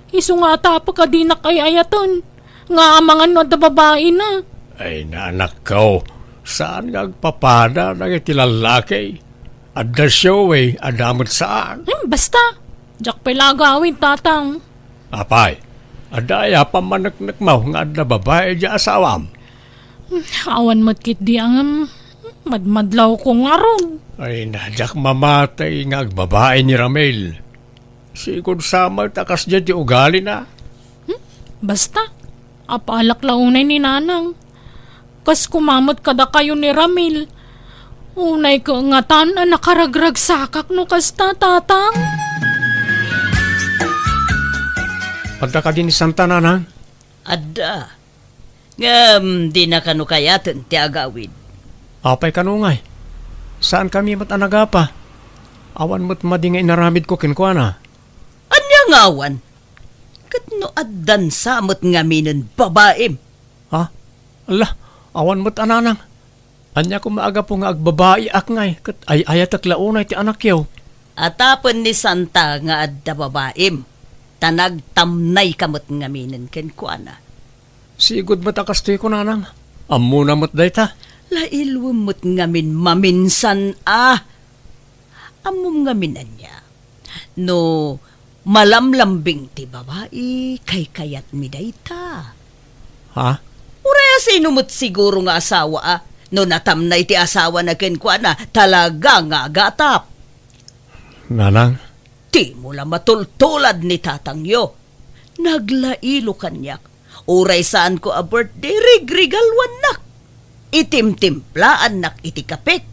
Isu nga atapek a dinak ay-ayaten, nga amangan no adda babaina. Ay, naanakko, saan nga agpapada dagiti lallaki? Adda siyo, eh, adda met saan. Hmm, basta, diak pay la agawid, Tatang. Apay, adda aya pammaneknekmo nga adda babai diay asawam? Hmm, awan met ketdi a ngem, madmadlawko ngarud. Ay, na, diak mamatay nga agbabai ni Ramil. Sigud sa met a kasdiay ti ugalina. Hmm? Basta, apalak la unay ni Nanang. Kas koma met kadakayo ni Ramil. Unay kangatan a nakaragragsakak no kasta, Tatang. Adda kadi ni Santa, Nanang? Adda. Ngem dina kano kayaten ti agawid. Apay kano ngay? Saankami met a nagapa. Awan met madi nga inaramidko kenkuana. Ania nga awan? Ket no addan sa met ngaminen babaim? Ha? Ala, awan met a Nanang. Ania koma a gapu nga agbabaiak ngay ket ay-ayatek la unay ti anakyo? Atapen ni Santa nga adda babaim, ta nagtamnayka met ngaminen kenkuana. Sigud met a kastoy ko, Nanang. Ammona met dayta. Lailwem met ngamin maminsan a. Ammom ngamin ania? No malamlambing ti babai, kaykayatmi dayta. Ha? Uray a sino met siguro nga asawa a, no natamnay ti asawana kenkuana, talaga nga agatap. Nanang? Dimo la matultulad ni tatangyo. Naglailo kaniak. Uray saanko a birthday, rigrigaluannak. Itimtimplaannak iti kapek.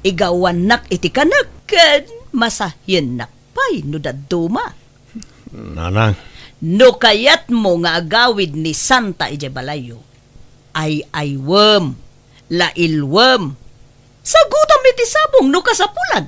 Igawannak iti kanek ken masahiennak pay no dadduma. Nanang. No kayatmo nga agawid ni Santa idiay balayyo, ay-aywem, lailwem. Sagutam iti sabong no kasapulan.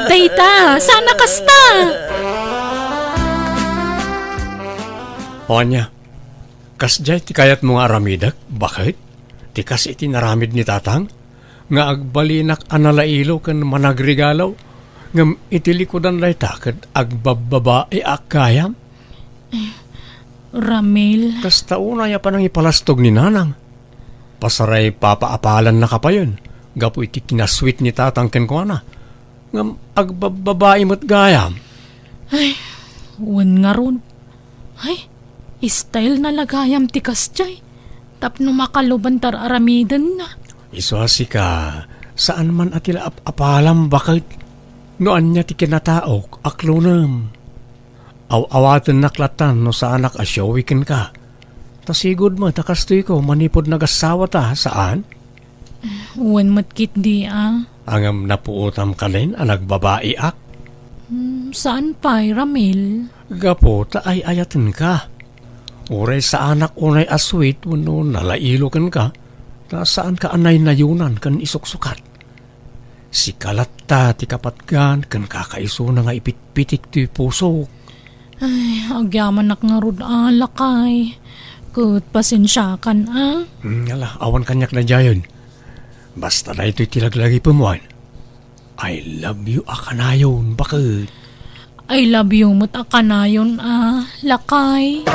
Agyamanak dayta. Sana kasta. O ania, kasdiay ti kayatmo nga aramidek, baket? Ti kas iti naramid ni Tatang, nga agbalinak a nalailo ken managregalo, ngem iti likudan dayta ket agbabbabaeak gayam? Ramil. Kasta unay a panangipalastog ni Nanang. Pasaray papaapalannaka payen gapu iti kinasweet ni Tatang kenkuana. Ngem agbabbabai met gayam. Ay, wen ngarud. Ay, style na la gayam ti kasdiay. Tapno makaluban tar-aramidenna. Isu a sika, saan man a ti la ap-apalam baket. No ania ti kinataok, aklonem. Aw-awatennak latan no saanak a showy kenka. Ta sigud met a kastoyko manipud nagassawata, saan? Wen met ketdi a. Ngem napuotam kadin a nagbabaiak? Hmm, saan pay, Ramil? Gapu ta ay-ayatenka. Uray saanak unay a sweet wenno nalailo kenka, ta saanka a naynayunan ken isuksukat. Sika latta ti kapatgan ken kakaisuna nga ipitpitik ti pusok. Ay, agyamanak ngarud a, lakay. Ket pasensiakan a. Hmm, ala, awan kaniak daydiayen. Basta daytoy ti laglagipem wen. I love you a kanayon, baket. I love you met a kanayon a, lakay.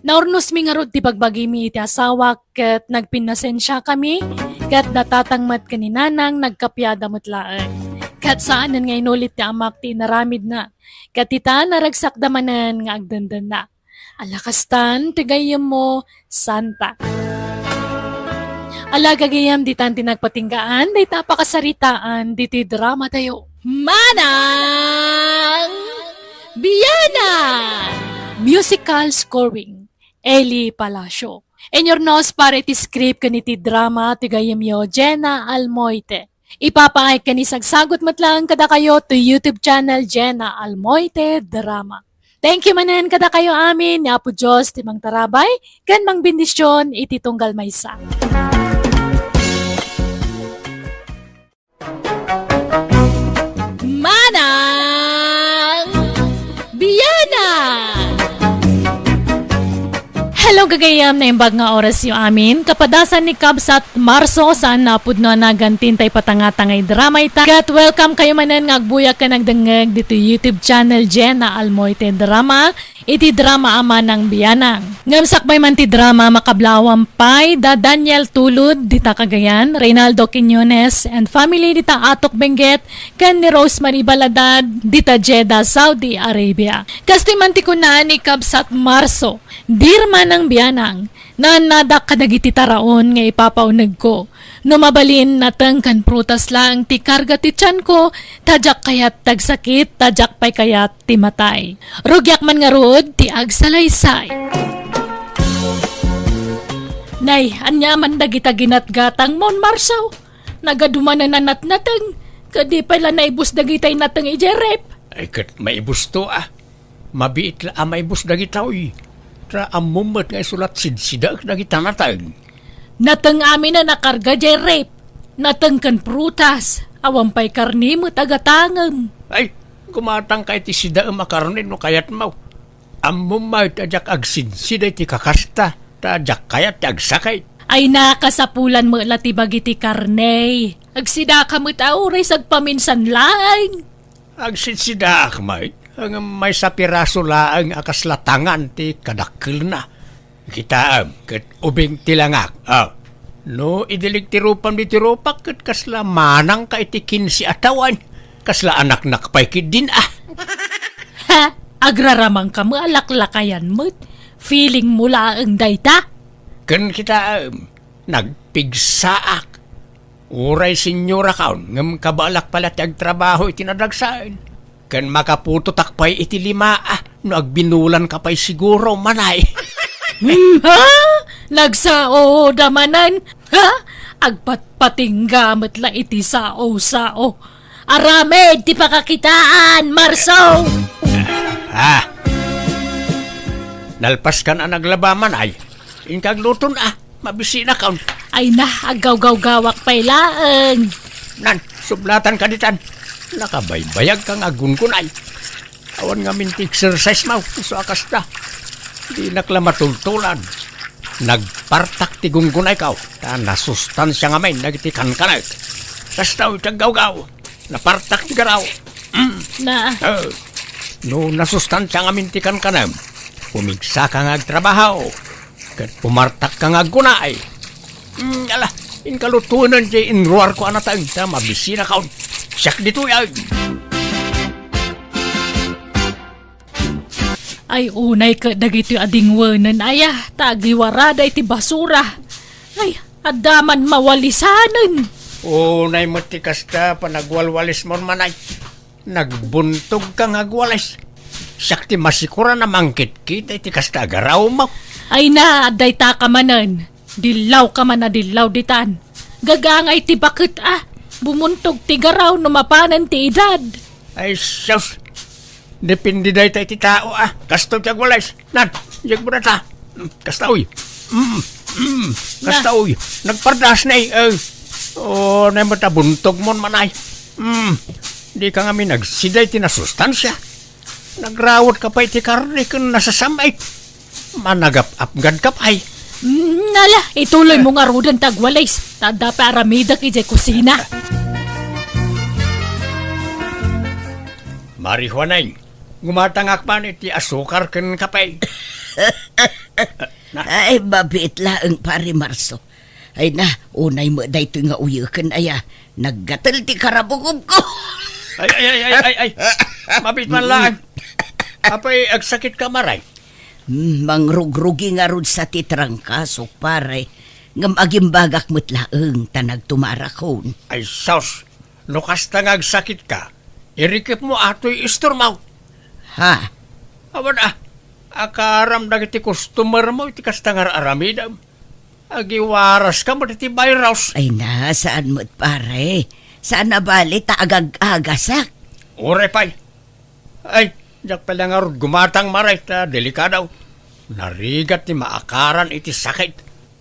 Naurnosmi ngarud ti bagbagimi iti asawak ket nagpinnasensiakami, ket natatang met ken ni Nanang nagkapiada met laeng. Ket saanen nga inulit ti amak ti inaramidna, ket ita, naragsakda manen nga agdendenna. Ala kastan ti gayyemmo, Santa. Ala gagayyem, ditan ti nagpatinggaan dayta a pakasaritaan ditoy dramatayo. Manang Bianang! Musical scoring, Eli Palacio. Inurnos para iti script ken iti drama ti gayyemyo, Jenna Almoite. Ipapaayko ken isagsagut met laeng kadakayo ti YouTube channel Jenna Almoite Drama. Thank you manen kadakayo amin, ni Apo Dios ti mangtarabay ken mangbendision iti tunggal maysa. Manang Bianang! Hello, gagayyem, naimbag nga orasyo amin. Kapadasan ni Kabsat Marso, saan a pudno a nagantin tay patangata nga idrama ita. Ket welcome kayo manen nga agbuyag ken agdengngeg ditoy YouTube channel Jenna Almoite Drama, iti drama a Manang Bianang. Ngem sakbay man ti drama, makablaawam pay da Daniel Tulud dita Cagayan, Reynaldo Quiñones and family dita Atok Benguet, ken ni Rosemary Baladad dita Jeddah, Saudi Arabia. Kastoy man ti kuna ni Kabsat Marso, "Dear Manang Bianang, naannadak kadagiti taraon nga ipapaunegko. No mabalin, nateng ken prutas laeng ti karga ti tianko, ta diak kayat ti agsakit, ta diak pay kayat ti matay. Rugiak man ngarud ti agsalaysay." Nay, ania man dagita ginatgatangmon, Marso? Nagadu manen a natnateng, ket di pay la naibus dagitay nateng idiay ref. Ay, ket maibusto a. Mabiit la a maibus dagitoy. Ta ammom met nga isu la a sidsidaek dagita nateng. Nateng aminen a karga diay ref. Nateng ken prutas, awan pay karne met a gatangem. Ay, gumatangka iti sidaem a karne no kayatmo. Ammom met a diak agsidsida iti kakasta, ta diak kayat ti agsakit. Ay, nakasapulan met la ti bagi ti karne. Agsidaka met a uray sagpaminsan laeng. Agsidsidaak met, ngem maysa piraso laeng a kasla tangan ti kadakkelna. Kitaem, ket ubing ti langak. Ah, no idilig ti rupam ditoy rupak, ket kasla manangka iti kinse a tawen, kasla anaknak pay ketdin a. Ha? Agraramangka met a laklakayan met. Feeling mo laeng dayta? Ken kitaem, nagpigsaak. Uray senyorakon, ngem kabaelak pay la ti agtrabaho iti nadagsen. Ken makaputotak pay iti lima a, no agbinulanka pay siguro, manay. Hmm, ha? Nagsaoda manen? Ha? Agpatpatingga met la iti sao-sao. Aramid ti pakakitaan, Marso! Ah! Nalpaskan a naglaba, manay. Inka agluton a. Mabisinakon. Ay na, aggawgawgawak pay laeng. Nan, sublatanka ditan. Nakabaybayagka nga aggungunay. Awan ngamin ti exercise mo, isu a kasta. Dinak la matultulan. Nagpartak ti gungunayko, ta nasustansia ngamin dagiti kankanek. Kasta iti aggawgaw. Napartak ti garaw. Mm. Na. Eh, no nasustansia ngamin ti kankanem, pumigsaka nga agtrabaho, ket pumartakka nga aggunay. Mm, ala, inka lutoenen ti inruarko a nateng ta mabisinakon. Siak ditoy, ay. Ay, unay ket dagitoy a dingwenen, aya, ta agiwarada iti basura. Ay, adda man mawalisanen. Unay met ti kasta, panagwalwalismon, manay. Nagbuntogka nga agwalis. Siak ti masikuran a mangkitkita iti kasta a garawmo. Ay na, adda itaka manen. Dillaw ka man a dillaw ditan. Gagangay ti baket a. Bumuntog ti garaw no mapanen ti edad. Ay, sus! Depende dayta iti tao, a. Kastoy ti agwalays. Nan, diak mo data. Mm, kasta, uy. Mm, mm, kasta, Na. uy. Nagpardas na, eh. Eh. Oh, nay mo ta buntog mon manay. Mm. Di ka nga mi nagsiday ti nasustansia. Nagrawod ka pay ti karne ken nasasam-it. Managap-apgad ka pay. Mm, ala, ituloy mo ngaruden ti agwalays. Ta adda pay aramidek idiay kusina. Mari Juaneng, gumatangak man iti asukar ken kape. Na. Ay, mabiit laeng, Pare Marso. Ay na, unay met daytoy nga uyeken, aya. Naggatel ti karabukobko. Ay, ay, ay, ay, ay, ay. Mabiit man laeng. Apay, agsakit ka, Mari? Hmm, mangrugrugi ngarud sa ti trangkasok, pare. Ngem agimbagak met laeng ta nagtumarakon. Ay, sus! No kasta nga agsakit ka, irikep mo atoy istormo. Ha? Awan a, akaram dagiti customer mo iti kasta nga ar-aramidem. Agiwaras ka met iti virus. Ay na, saan met, pare? Saan a bali ta agag-agasak? Uray pay. Ay, diak pay la ngarud gumatang, Mari, ta delikado. Narigat ti maakaran iti sakit.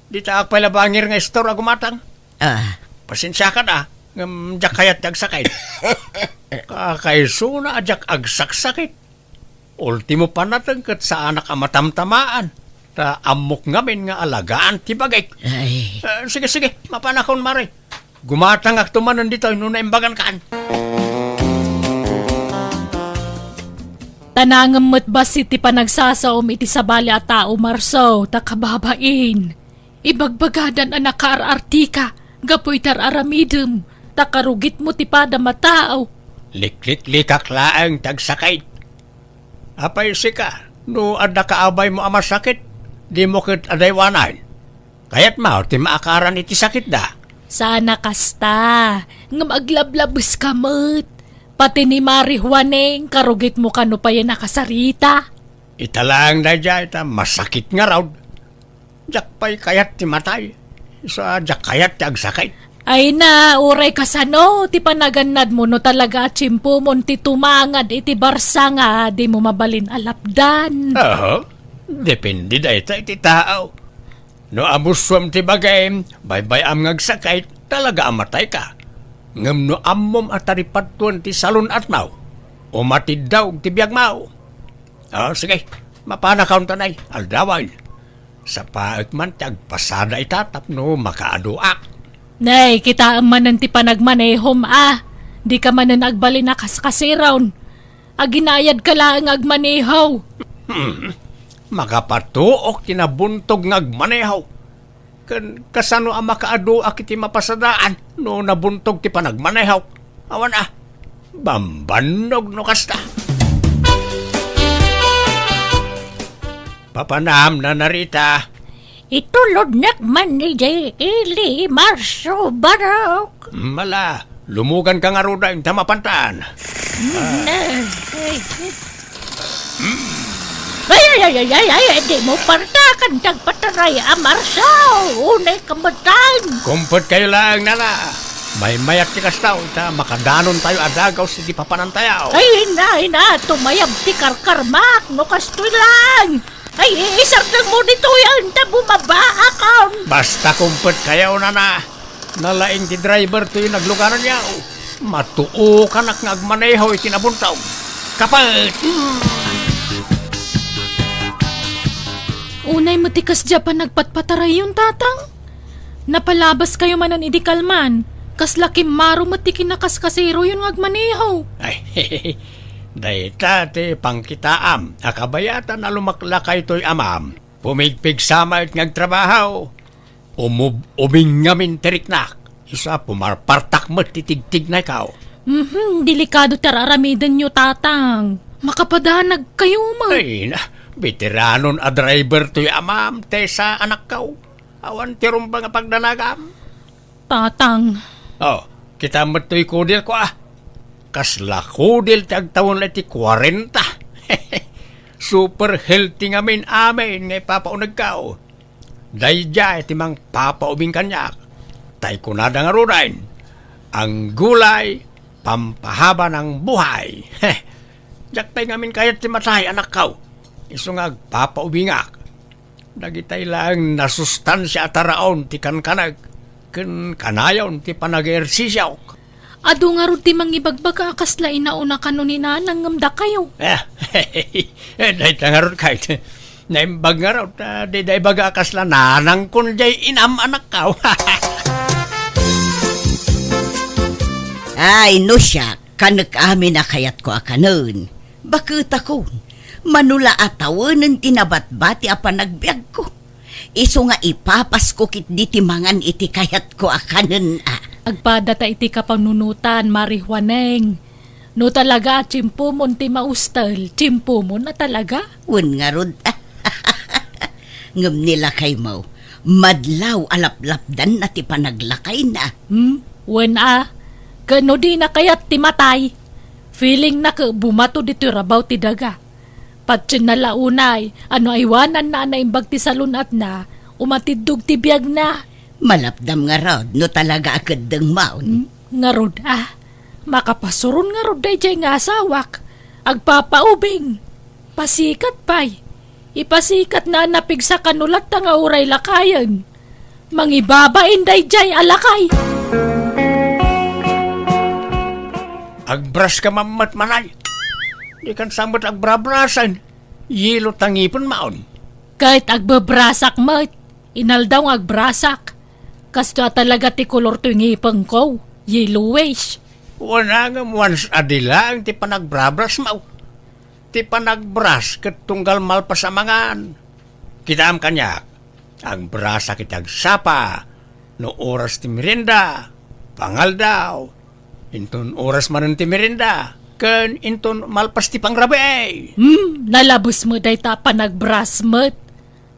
Dita ak pay la bangir nga istor a gumatang. Ah. Pasensiakan a, ngem diak kayat ti agsakit. Kakaisuna a diak agsaksakit. Ultimo panateng ket saanak a matamtamaan, ta ammok ngamin nga alagaan ti bagik. Ay. Eh, sige, sige, mapanakon, Mari. Gumatangakto manen ditoy no naimbagankan. Ta nangem met bassit ti panagsasaom iti sabali a tao, Marso, ta kababain. Ibagbagadan a nakaar-artika gapu iti ar-aramidem, ta karugitmo ti padam a tao. Likliklikak laeng ti agsakit. Apay sika, no adda kaabaymo a masakit, dimo ket adaywanan. Kayatmo ti maakaran iti sakitda? Saan a kasta, ngem aglablabeska met. Pati ni Mari Juaneng, karugitmo kano payen a kasarita. Ita laeng daydiay ta masakit ngarud. Diak pay kayat ti matay. Isu a diak kayat ti agsakit. Ay na, uray kasano ti panagannadmo no talaga a tiempomon ti tumangad iti barsa nga dimo mabalin a lapdan? Aha. Depende dayta iti tao. No amusuam ti bagim, baybay-am nga agsakit, talaga a matayka. Ngem no ammom a taripadtuan ti salun-atmo, umatiddog ti biagmo. Ah, sige, mapanakon ta nay, aldawen. Sapaek man ti agpasada ita tapno makaaduak. Nay, kitaem manen ti panagmanehom a. Dika manen agbalin a kaskasiron. Aginayadka laeng nga agmaneho. Hmm. Makapatuok ti nabuntog nga agmaneho. Ken kasano a makaaduak iti mapasadaan no nabuntog ti panagmanehok? Awan a, bambannog no kasta. Papanam, Nana Rita. Itulodnak man ni Jay Eli Marso Barok. Mala, lumugan ka ngaruden ta mapantan. Mm, eh, eh. Ay, ay, ay, ay, ay, ay, di mo partakan ti agpataray a Marso. Unay kamatay. Kumpet kayo laeng, Nana. Maymayat ti kasta, ta makadanon tayo a dagaw sidi papanan tayo. Ay, ina, ina, tumayab ti karkarmak, no kastoy lang. Ay, isardeng mo ditoy, anta bumabaakon. Basta kumpet kayo, Nana. Nalaing ti driver toy nagluganan yaw. Matuokanak nga agmaneho iti nabuntog. Kapet! Hmm. Unay met ti kasdiay a panagpatpatarayon, Tatang. Napalabas kayo manen idi kalman. Kasla kimmaro met ti kinakaskasiroyon nga agmaneho. Ay, dayta ti pangkitaam a kabayatan a lumaklakay toy amam. Pumigpigsa met nga agtrabaho. Umub-, ubing ngamin ti riknak. Isu a pumarpartak met ti tigtignaykaw. Mhm, delikado ti ar-aramidenyo, Tatang. Makapadanag kayo met. Ay, na, beteranon a driver toy amam, Tessa, anakkaw. Awan ti rumbeng a pagdanagam. Tatang. Oh, kita met toy kudil ko, a. Kasla kudil ti agtawen la iti kuarenta. Super healthy ngamin amin nga ipapaunegkaw. Daydiay ti mangpapaubing kaniak. Tay kunada ngaruden, "Ang gulay, pampahaba ng buhay." Heh, diak pay ngamin kayat ti matay, anakko. Isu nga agpapaubingak. Dagitay laeng nasustansia a taraon ti kankanek, ken kanayon ti panag-ehersisiok. Adu ngarud ti mangibagbaga a kasla inauna kano ni Nanang ngem dakayo. Eh, dayta ngarud kayat. Naimbag ngarud, ah, dida ibaga a kasla nanangkon jay inam, anakko. Ay, no siak, kanek amin a kayatko a kanen. Baketakon, mano la a tawenen ti nabatbati a panagbiagko. Isu nga ipapasko ketdi ti mangan iti kayatko a kanen a. Agpada ta iti kapanunotan, Mari Juaneng. No talaga a tiempomon ti maustel, tiempomon a talaga. Wen ngarud. Ngem ni lakaymo, madlaw a laplapdanna ti panaglakayna. Hmm? Wen a, ket no dina kayat ti matay, feelingna ket bumato ditoy rabaw ti daga. Patienna la unay a no aywananna a naimbag ti salun-atna, umatiddog ti biagna. Malapdam ngarud no talaga a keddengmon. Hmm? Ngarud a, makapasuron ngarud daydiay nga asawak. Agpapaubing. Pasikat pay. Ipasikatna a napigsa kano latta nga uray lakayen. Mangibabain daydiay a lakay. Agbrush ka man met, manay. Dikan sa met agbrabrasen. Yelo ta ngipenmon. Ket agbebrasak met. Inaldaw nga agbrasak. Kastoy a talaga ti kolor toy ngipenko. Yellowish. Wen a ngem once a day laeng ti panagbrabrasmo. Ti panagbrush ket tunggal malpas a mangan. Kitaem kaniak, agbrussak iti agsapa, no oras ti merienda, pangaldaw, inton oras manen ti merienda, ken inton malpas ti pangrabii. Hmm, nalabes met dayta a panagbrush met.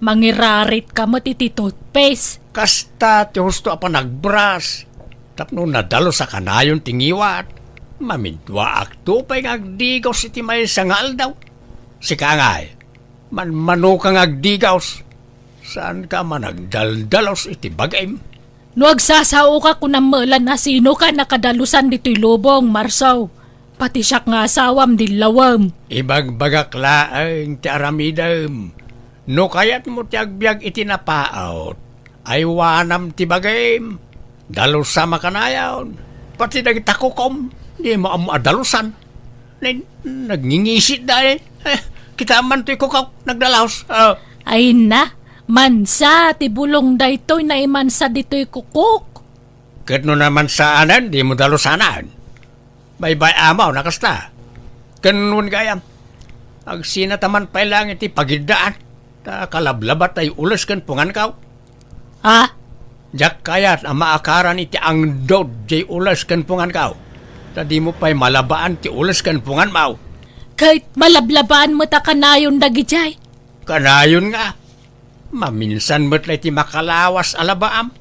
Mangirarit ka met iti toothpaste. Kasta ti husto a panagbrush. Tapno nadalus a kanayon ti ngiwat, mamidwaakto pay nga agdigaws iti maysa nga aldaw. Sika ngay, manmanoka nga agdigaws. Saanka a managdaldalus iti bagim. No agsasaoka, kunam met la a sinoka a nakadalusan ditoy lubong, Marso. Pati siak nga asawam, dillawem. Ibagbagak laeng ti aramidem. No kayatmo ti agbiag iti napaut, aywanam ti bagim. Dalusam a kanayon. Pati dagita kukom, dimo ammo a dalusan. Nen, nagngingisi da, eh. Eh, kitaem man toy kukok, nagdalus. Ah. Ay na, mansa ti bulong daytoy, naimansa ditoy kukok. Ket no namansaanen, dimo dalusanan. Baybay-am a kasta. Ken wen gayam, agsinata man pay laeng iti pagiddaan, ta kalablaba tay ules ken punganko. Ah? Diak kayat a maakaran iti angdod jay ules ken punganko, ta dimo pay malabaan ti ules ken punganmo. Ket malablabaan met a kanayon dagidiay. Kanayon nga. Maminsan met la iti makalawas a labaam.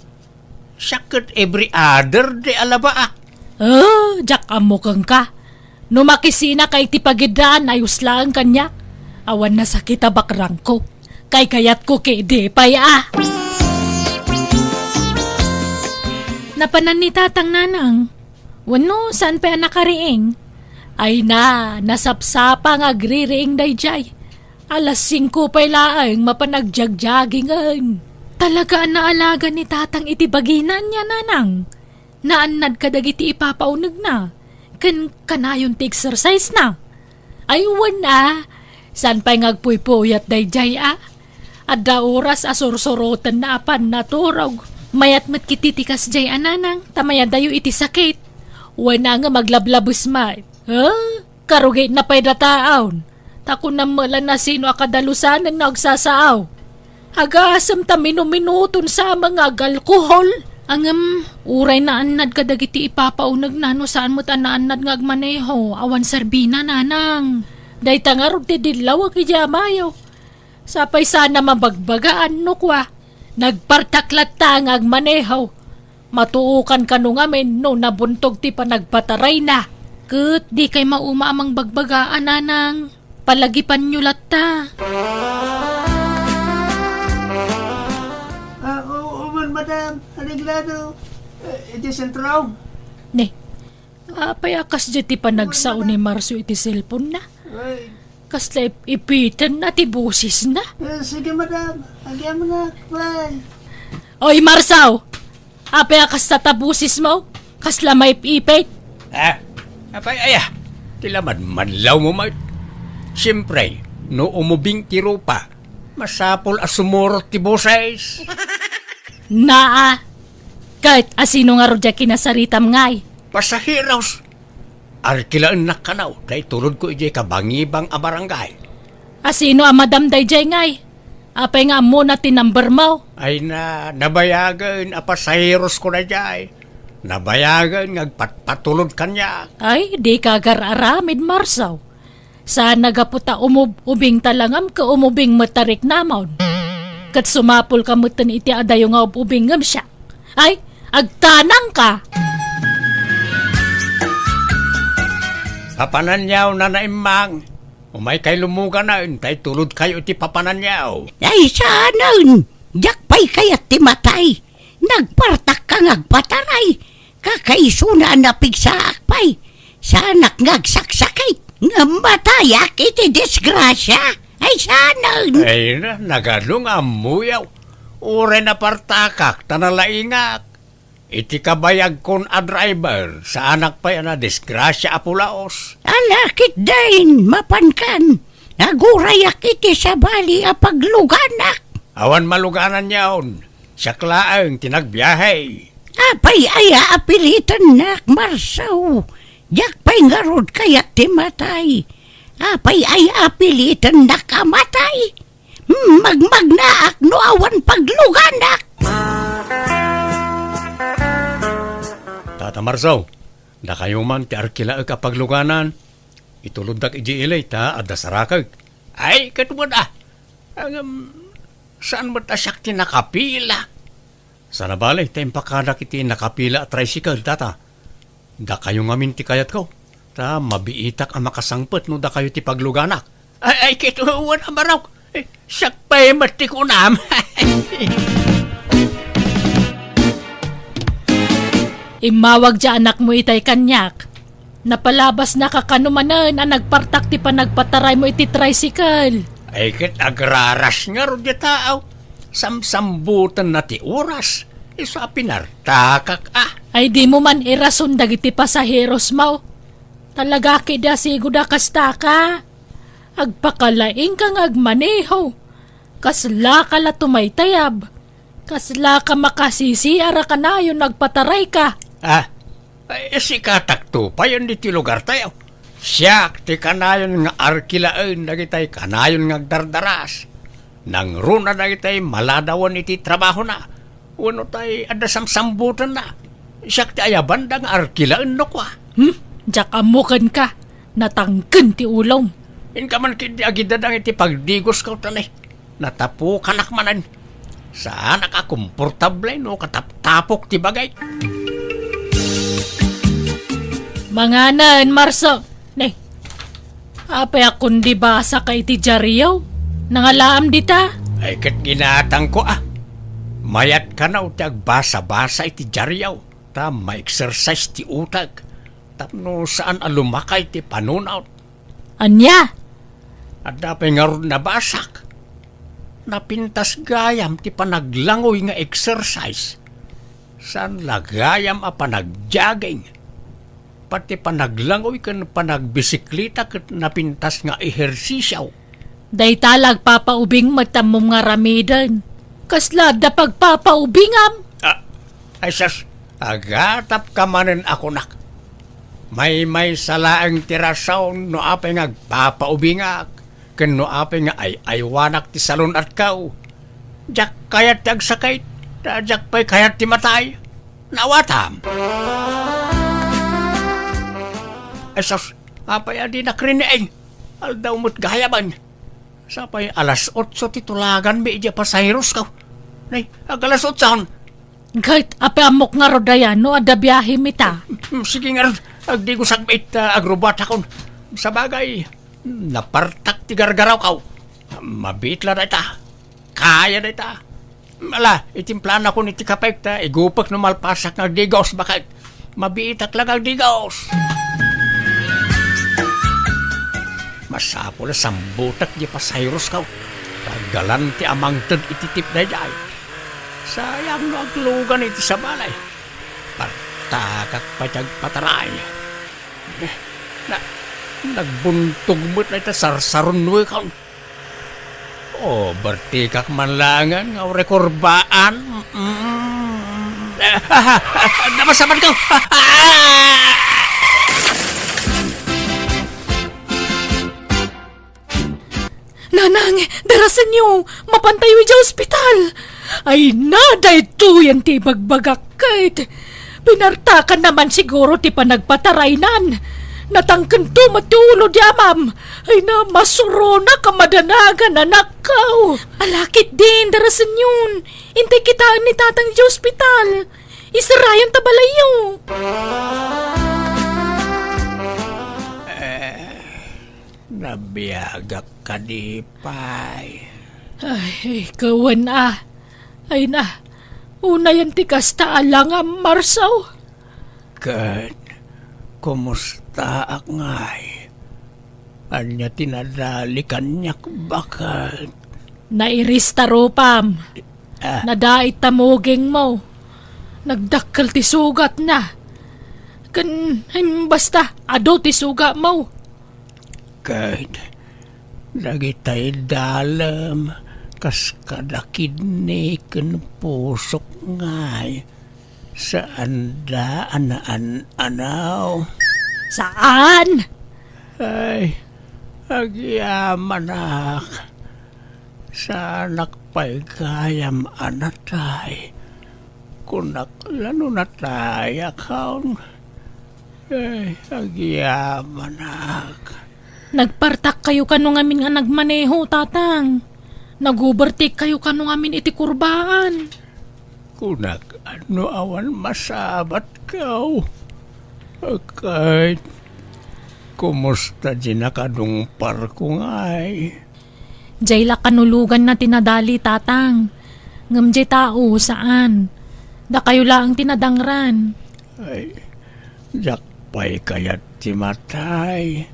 Siak ket every other day a labaa. Ah, diak ammo kenka. No makisinaka iti pagiddaan, ayos laeng kaniak. Awan nasakit a bakrangko. Kaykayatko ketdi pay a. Napanan ni Tatang, Nanang. Wenno, saan pay a nakariing? Ay na, nasapsapa nga agririing daydiay. Alas singko pay laeng mapan agjagjagingen. Talaga a naalaga ni Tatang iti bagina ania, Nanang. Naannad kadagiti ipapaunegna, ken kanayon ti exercise na. Ay, wen a, saan pay nga agpuypuyat daydiay a? Adda oras a sursurotenna a pannaturog. Mayat met ketdi ti kasdiay a, Nanang, ta mayadayo iti sakit. Wen a nga aglablabes met. Huh? Karugitna pay dataon. Ta kunam met la a sino a kadalusanen no agsasaaw. Agasem ta minuminuton sa nga agalkohol. Ngem, uray naannad kadagiti ipapaunegna no saan met a naannad nga agmaneho, awan serbina, Nanang. Dayta ngarud ti dillawek idiay a bayo. Sapay saan a mabagbagaan no kua, nagpartak latta nga agmaneho. Matuokan kano ngamin no nabuntog ti panagpatarayna. Ket dikay mauma a mangbagbaga a, Nanang. Palagipanyo latta. Lado, eh, iti sentro. Ne, apay a kasdiay ti panagsao ni Marso iti cellphone na? Ay. Kasla ip-, ipitenna ti boses na. Eh, sige, madam. Agyamanak, bye. Oy, Marso! Apay a kasta ta boses mo? Kasla maip-ipit? Ah, apay aya? Ti lamadmadlaw mo met. Siyempre, no umubing ti rupa, masapul a sumurot ti boses. Naa. Ket asino ngarud diay kinasaritam ngay? Pasaheros. Arkilaennak kano, ta itulodko idiay kabangibang a barangay. Asino a madam daydiay ngay? Apay nga ammona ti number mo? Ay na, nabayagen a pasaheros ko daydiay. Nabayagen nga agpatpatulod kaniak. Ay, dika agar-aramid, Marso. Saan a gapu ta umub-, ubing ta langam ket umubing met ta riknamon. Ket sumapulka metten iti adayo nga ub-ubing ngem siak. Ay, agtanangka! Papananyaw, Nana Immang. Umaykay lumuganaen, ta itulodkayo iti papananyaw. Ay, saanen! Diak pay kayat ti matay. Nagpartakka nga agpataray. Kakaisuna a napigsaak pay. Saanak nga agsaksakit. Nga matayak iti disgrasia. Ay, saanen! Ay na, nagano nga ammoyaw. Uray napartakak, ta nalaingak. Iti kabayagkon a driver, saanak pay a nadisgrasia a pulaos. Ala, ketdin, mapankan. Nagurayak iti sabali a pagluganak. Awan malugananyon. Siak laeng ti nagbiahe. Apay aya a pilitennak, Marso? Diak pay ngarud kayat ti matay. Apay aya a pilitennak a matay? Hmm, magmagnaak no awan pagluganak. Tata Marso, dakayo man ti arkilaek a pagluganan. Ituloddak idiay ili ta adda sarakek. Ay, ket wen a. Ngem, saan met a siak ti nakapila? Sana bale, ta impakadak iti nakapila a tricycle, tata. Dakayo ngamin ti kayatko, ta mabiitak a makasangpet no dakayo ti pagluganak. Ay, ay, ket wen a, Marok. Eh, siak pay met ti kunam. Immawag diay anakmo itay kaniak. Napalabasnaka kano manen a nagpartak ti panagpataraymo iti tricycle. Ay, ket agraras ngarud diay tao. Samsambutenna ti oras. Isu a pinartakak a. Ay, dimo man irason dagiti pasaherosmo. Talaga ketdi a sigoda kastaka. Agpakalaingka nga agmaneho. Kaslaka la tumaytayab. Kaslaka makasisiar a kanayon nagpatarayka. Ah, ay, sikatakto payen ditoy lugartayo. Siak ti kanayon nga arkilaen dagitay kanayon nga agdardaras. Nangruna dagitay maladawen iti trabahona. Wenno tay adda samsambutenna. Siak ti ayabanda nga arkilaen no kua. Hmm? Diak ammo kenka. Natangken ti ulom. Inka man ketdi agidadang iti pagdigosko, tane. Natapukanak manen. Saanak a komportable no kataptapok ti bagay. Manganen, Marso. Ne. Apay a kundi basaka iti diario? Nangalaam dita? Ay, ket ginatangko a. Mayat kano ti agbasa-basa iti diario. Ta ma-exercise ti utek. Tapno saan a lumakay ti panunot. Ania? Adda pay ngarud nabasak. Napintas gayam ti panaglangoy nga exercise. Saan la gayam a panagjogging. Pati panaglangoy ken panagbisikleta ket napintas nga ehersisio. Dayta la agpapaubing met ammom nga aramiden. Kasla adda pagpapaubingam? Ah, ay sus, agatapka manen a kunak. Maymaysa laeng ti rason no apay nga agpapaubingak, ken no apay nga ay-aywanak ti salun-atko. Diak kayat ti agsakit, ta diak pay kayat ti matay. Naawatam. Ay sus, apay a dinak riniing? Aldaw met gayamen. Sapay alas otso ti tulaganmi idiay pasaherosko. Nay, ag-alas otson. Ket, apay ammok ngarud aya no adda biahemi ta? Mm, sige ngarud, agdigosakmi ta agrubatakon. Sabagay, napartak ti gargarawko. Mabiit la dayta. Kaya dayta. Ala, itimplaanakon iti kapek ta igupek no malpasak nga agdigos, baket. Mabiitak la nga agdigos. Masapul a sambutek ti pasaherosko. Kagalan ti amangted iti tip daydiay. Sayang no aglugan iti sabali. Partakak pay ti agpataray. Eh, na, nagbuntog met dayta sarsarunoekon. Obertikak man laengen nga uray kurbaan. Mm. Napasamanko. Nanang, darasenyo, mapantayo idiay ospital. Ay na, daytoyen ti ibagbagak ket pinartakan naman siguro ti panagpataraynan. Natangkento met ti ulo di amam. Ay na, masuronak a madanagan, anakko. Ala ketdin, darasenyon. Intay kitaen ni Tatang idiay ospital. Isarayon ta balayyo. Eh, nabiagak kadi pay. Ay, kawen a. Ay na, unayen ti kasta a langam, Marso. Ket, kumustaak ngay? Ania ti nadali kaniak, baket? Nairis ta rupam. Ah. Nadait ta mugingmo. Nagdakkel ti sugatna. Ken, em, basta, adu ti sugatmo. Ket dagitay dalem kas kada kidney ken pusok ngay, saanda a naan-anaw. Saan? Ay, agyamanak. Saanak pay gayam a natay. Kunak la no natayakon. Ay, agyamanak. Nagpartakkayo kano ngamin nga nagmaneho, Tatang. Nag-overtake kayo kano ngamin iti kurbaan. Kunak, no awan masabatko. Ket, kumusta di nakadungparko ngay? Jay la kanuloganna ti nadali, Tatang. Ngem jay tao, saan. Dakayo laeng ti nadangran. Ay, diak pay kayat ti matay.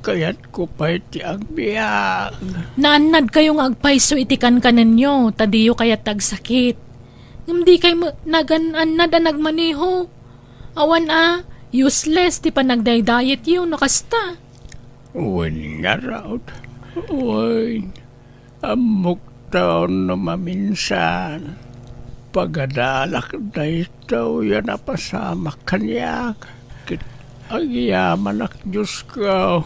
Kayatko pay ti agbiag. Naannadkayo nga agpayso iti kankanenyo, ta diyo kayat ti agsakit. Ngem dikay met nagan-annad a nagmaneho. Awan a, useless ti panagdaydayetyo no kasta. Wen ngarud, wen. Ammok ta no maminsan, pagadalak daytoy a napasamak kaniak. Ket agyamanak, Diosko,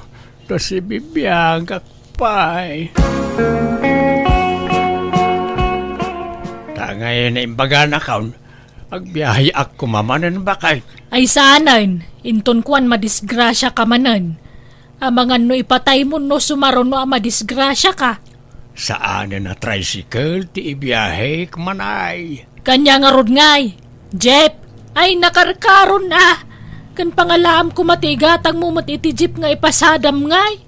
ta sibibiagak pay. Ta ngay naimbaganakon, agbiaheak koma manen, baket. Ay saanen, inton kuan madisgrasiaka manen. Amangan no ipataymo no sumaruno a madisgrasiaka. Saanen a tricycle ti ibiahek, manay. Kania ngarud ngay, jeep. Ay, nakarkaron a. Ken pangalaam koma ti igatangmo met iti jeep nga ipasadam ngay.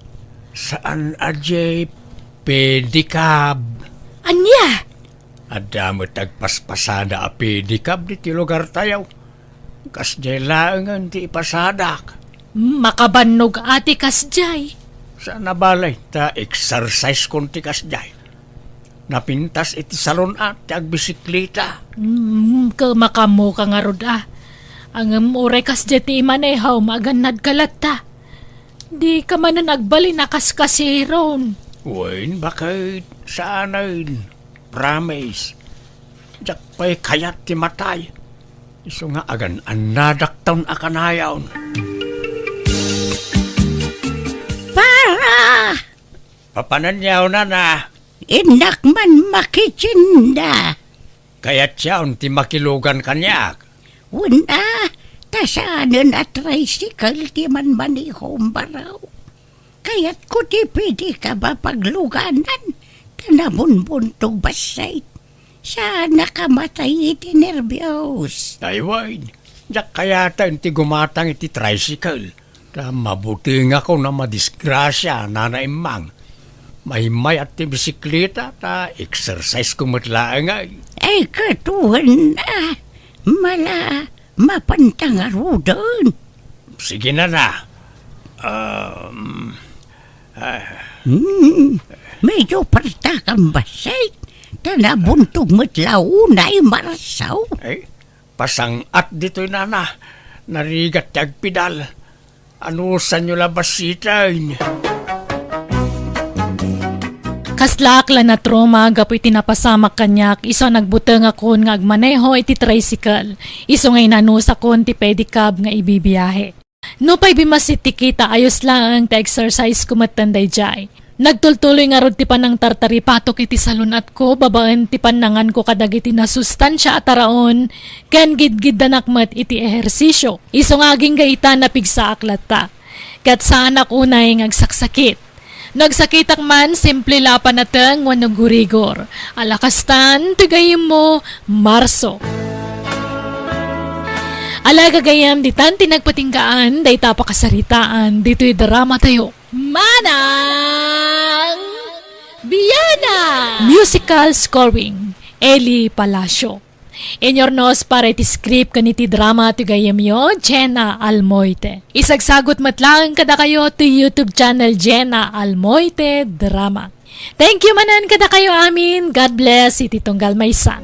Saan a jeep, pedicab. Ania? Adda met agpaspasada a pedicab ditoy lugartayo. Kasdiay laengen ti ipasadak. Makabannog a ti kasdiay. Saan a bale, ta exercise kon ti kasdiay. Napintas iti salon a ti agbisikleta. Mm, kemakamoka ngarud a. Ngem uray kasdiay ti imanehom, agannadka latta. Dika manen agbalin a kaskasiron. Wen, baket, saanen. Promise. Diak pay kayat ti matay. Isu nga agan-annadakton a kanayon. Para! Papananyaw, nana. Innak man makitsinda. Kayatyon ti makilugan kaniak. Wen a, ta saanen a tricycle ti manmanehom, baro. Kayatko ti pedicab a pagluganan, ta nabunbuntog bassit. Saanak a matay iti nerbios. Ay, wen, diak kayaten ti gumatang iti tricycle, ta mabutengakon a madisgrasia, Nana Emmang. Maymayat ti bisikleta, ta exercise ko met laeng, ay. Ay, katuan na. Mala, mapanta ngaruden. Sige, nana. Um, ah. Hmm, medyo parta kan bassit. Ta nabuntog met la unay Marso. Ay, pasang-at ditoy, nana. Narigat ti agpidal. Anusanyo la bassiten? Kaslaak la natrauma gapu iti napasamak kaniak isu a nagbutengakon nga agmaneho iti tricycle, isu nga inanusakon ti pedicab nga ibibiahe. Nupay bimmassit ti kita, ayos laeng ti exercise ko metten daydiay. Nagtultuloy ngarud ti panangtartaripatok iti salun-atko babaen ti pannanganko kadagiti nasustansia a taraon ken gidgiddanak met iti ehersisio. Isu nga agingga ita, napigsaak latta. Ket saanak unay nga agsaksakit. No agsakitak man, simple la a panateng wenno gurigor. Ala kastan, ti gayyemmo, Marso. Ala gagayyem, ditan ti nagpatinggaan dayta a pakasaritaan ditoy dramatayo. Manang Biana! Musical scoring, Eli Palacio. Inyurnos para iti script ken iti drama ti gayyemyo, Jenna Almoite. Isagsagut met laeng kadakayo ti YouTube channel, Jenna Almoite Drama. Thank you manen kadakayo amin. God bless iti tunggal maysa.